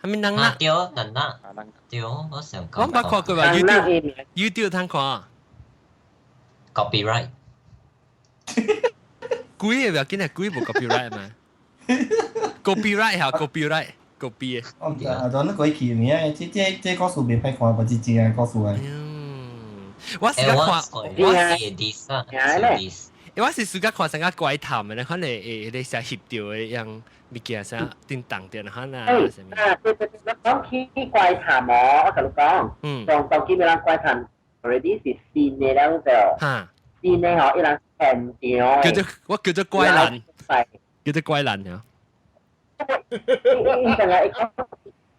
係咪人啦？對，人啦。對，我想講。我捌看過吧？YouTube YouTube 通看。 Copyright。鬼的不要緊啊，鬼無 copyright 嘛。copyright 嚇，copyright copy 的。我毋知啊，就你過去名，這這這故事袂歹看，無是正的故事來。我是看，我是 this 啊，this。我是暑假看成個怪談的，可能會會寫翕著的樣物件啥叮當著，可能啊。啊，對對對，我講起怪談哦，我共你講，上當今人怪談，already 是新的了就，新的吼，伊人現場叫做我叫做怪人，叫做怪人呀。伊成日講，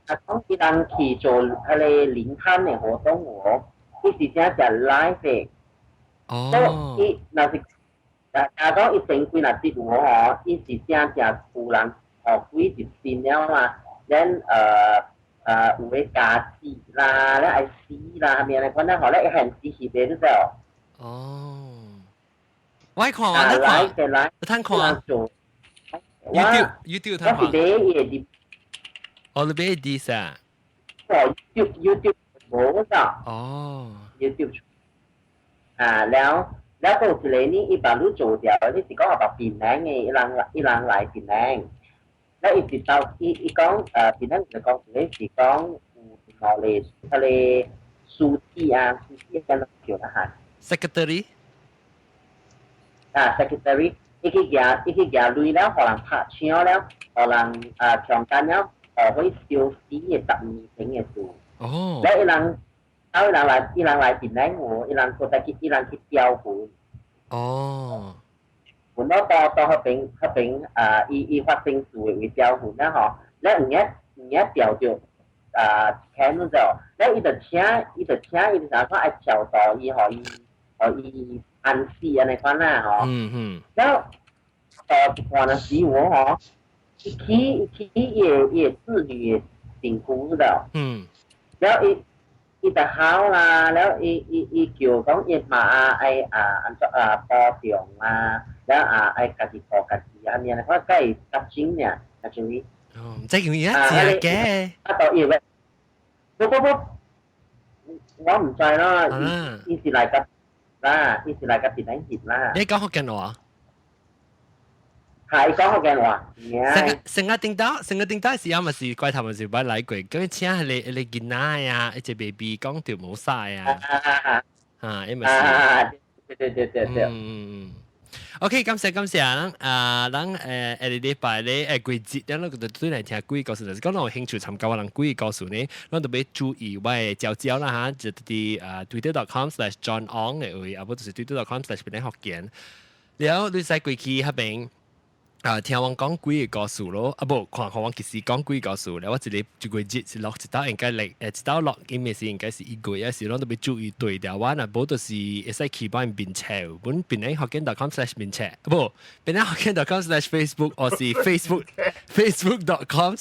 啊講伊人去做彼个靈探的活動哦，伊是正正 live 的。哦。伊若是。啊！若講伊成規若節有吼，伊是正正有人予鬼入身了嘛，咱有個家子啦，咧愛死啦，啥物安尼款咧，吼咧伊現時翕的你知無？哦，我愛看啊，你看，你通看。YouTube YouTube 通看。我是買伊的。哦，你買的啊？哦，YouTube YouTube 無咋。哦。 YouTube 啊，了。了閣有一个呢，伊把你做掉，你是講把檳榔的，伊人伊人來檳榔。了伊是到伊伊講，檳榔就講一个是講有兩個彼个書記啊，書記敢若叫啦哈。 Secretary。啊，secretary，伊去舉伊去舉鐳了，予人拍槍了，予人啊強姦了，予去燒死的10年前的事。哦。了伊人。啊！伊人來，伊人來檳榔喎，伊人閣再去，伊人去調魂。哦。魂咯，到到彼邊，彼邊啊，伊伊發生事的位調魂啦吼，了有影有影調著啊，聽咗，了伊就請，伊就請，伊就想講愛超度伊，予伊，予伊安死按呢款啦吼。了，到一看若死我吼，伊去伊去伊的伊的子女的身軀了。了伊。伊就哭啦，了伊伊伊叫講伊媽啊愛啊按怎啊保重啊，了啊愛家己顧家己啊，物啊，我佮伊夾緊爾，啊就是。哦，唔知叫伊啊，真嘅。啊，到伊個，不不不，我唔知啦，伊伊是來甲啦，伊是來甲檳榔翕啦。你講福建話？係講福建話。成個成個頂到，成個頂到時候咪是怪頭咪是捌來過，咁請彼个彼个囡仔呀，一個 baby 講著無晒啊，啊，伊咪是。對對對對對。嗯嗯。OK，感謝感謝，咱啊，咱下個禮拜咧季節，咱攏就對來聽鬼故事，就是講咱有興趣參加我人鬼故事呢，咱特別注意我的招招啦哈，就佇啊 twitter.com/johnong 的位，啊無就是 twitter.com/檳榔福建，了你使過去彼邊。啊，聽我講幾個故事咯，啊無看看我其實講幾個故事咧，我一個一個節是落一道應該嚟，一道落今日是應該是一個月，是攏特別注意對調。我若無就是會使去幫面冊，阮檳城福建 .com/ 面冊，無檳城福建 .com/Facebook，或是 Facebook facebook.com/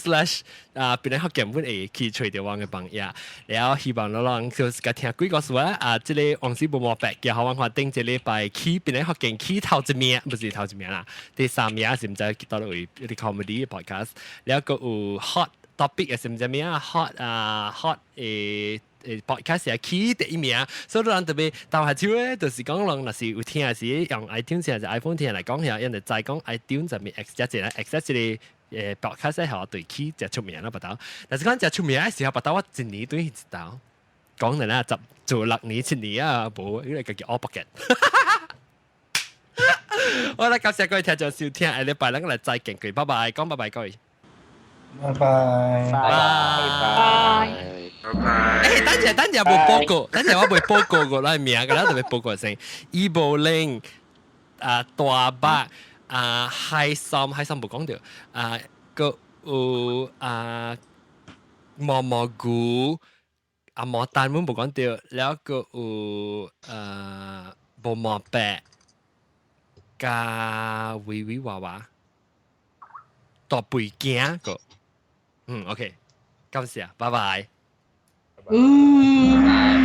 啊檳城福建，阮會去揣著我嘅朋友。然後希望攏人就是共聽幾個故事啊，啊，這個黃絲無毛白，然後我看頂這禮拜去檳城福建起頭一名，不是頭一名啦，第三名是毋知佗位一個 comedy podcast，然後閣有 hot topic 是毋知咩啊 hot 啊 hot podcast 係起第一名，所以人特別鬥下手咧，就是講人若是有聽是用 iTunes 還是 iPhone 聽來講，遐人就知講 iTunes 上面 access 一個 access 一個podcast 係對起誠出名啦，不兜。但是講誠出名嘅時候，不兜我一年對一道，講人啊，十做6年7年啊，無，因為家己學北嘅。好啦，感謝各位聽眾收聽，下禮拜咱來再見，各位，拜拜，講拜拜，各位。拜拜。拜拜。拜拜。等陣，等陣無報告，等陣我未報告過，咱名個，咱特別報告先。伊無玲啊，大伯啊，海參海參無講著啊，閣有啊，毛毛菇啊，毛蛋阮無講著，了閣有無毛白加維維娃娃，大背鏡個，嗯，OK，感謝，拜拜。嗯。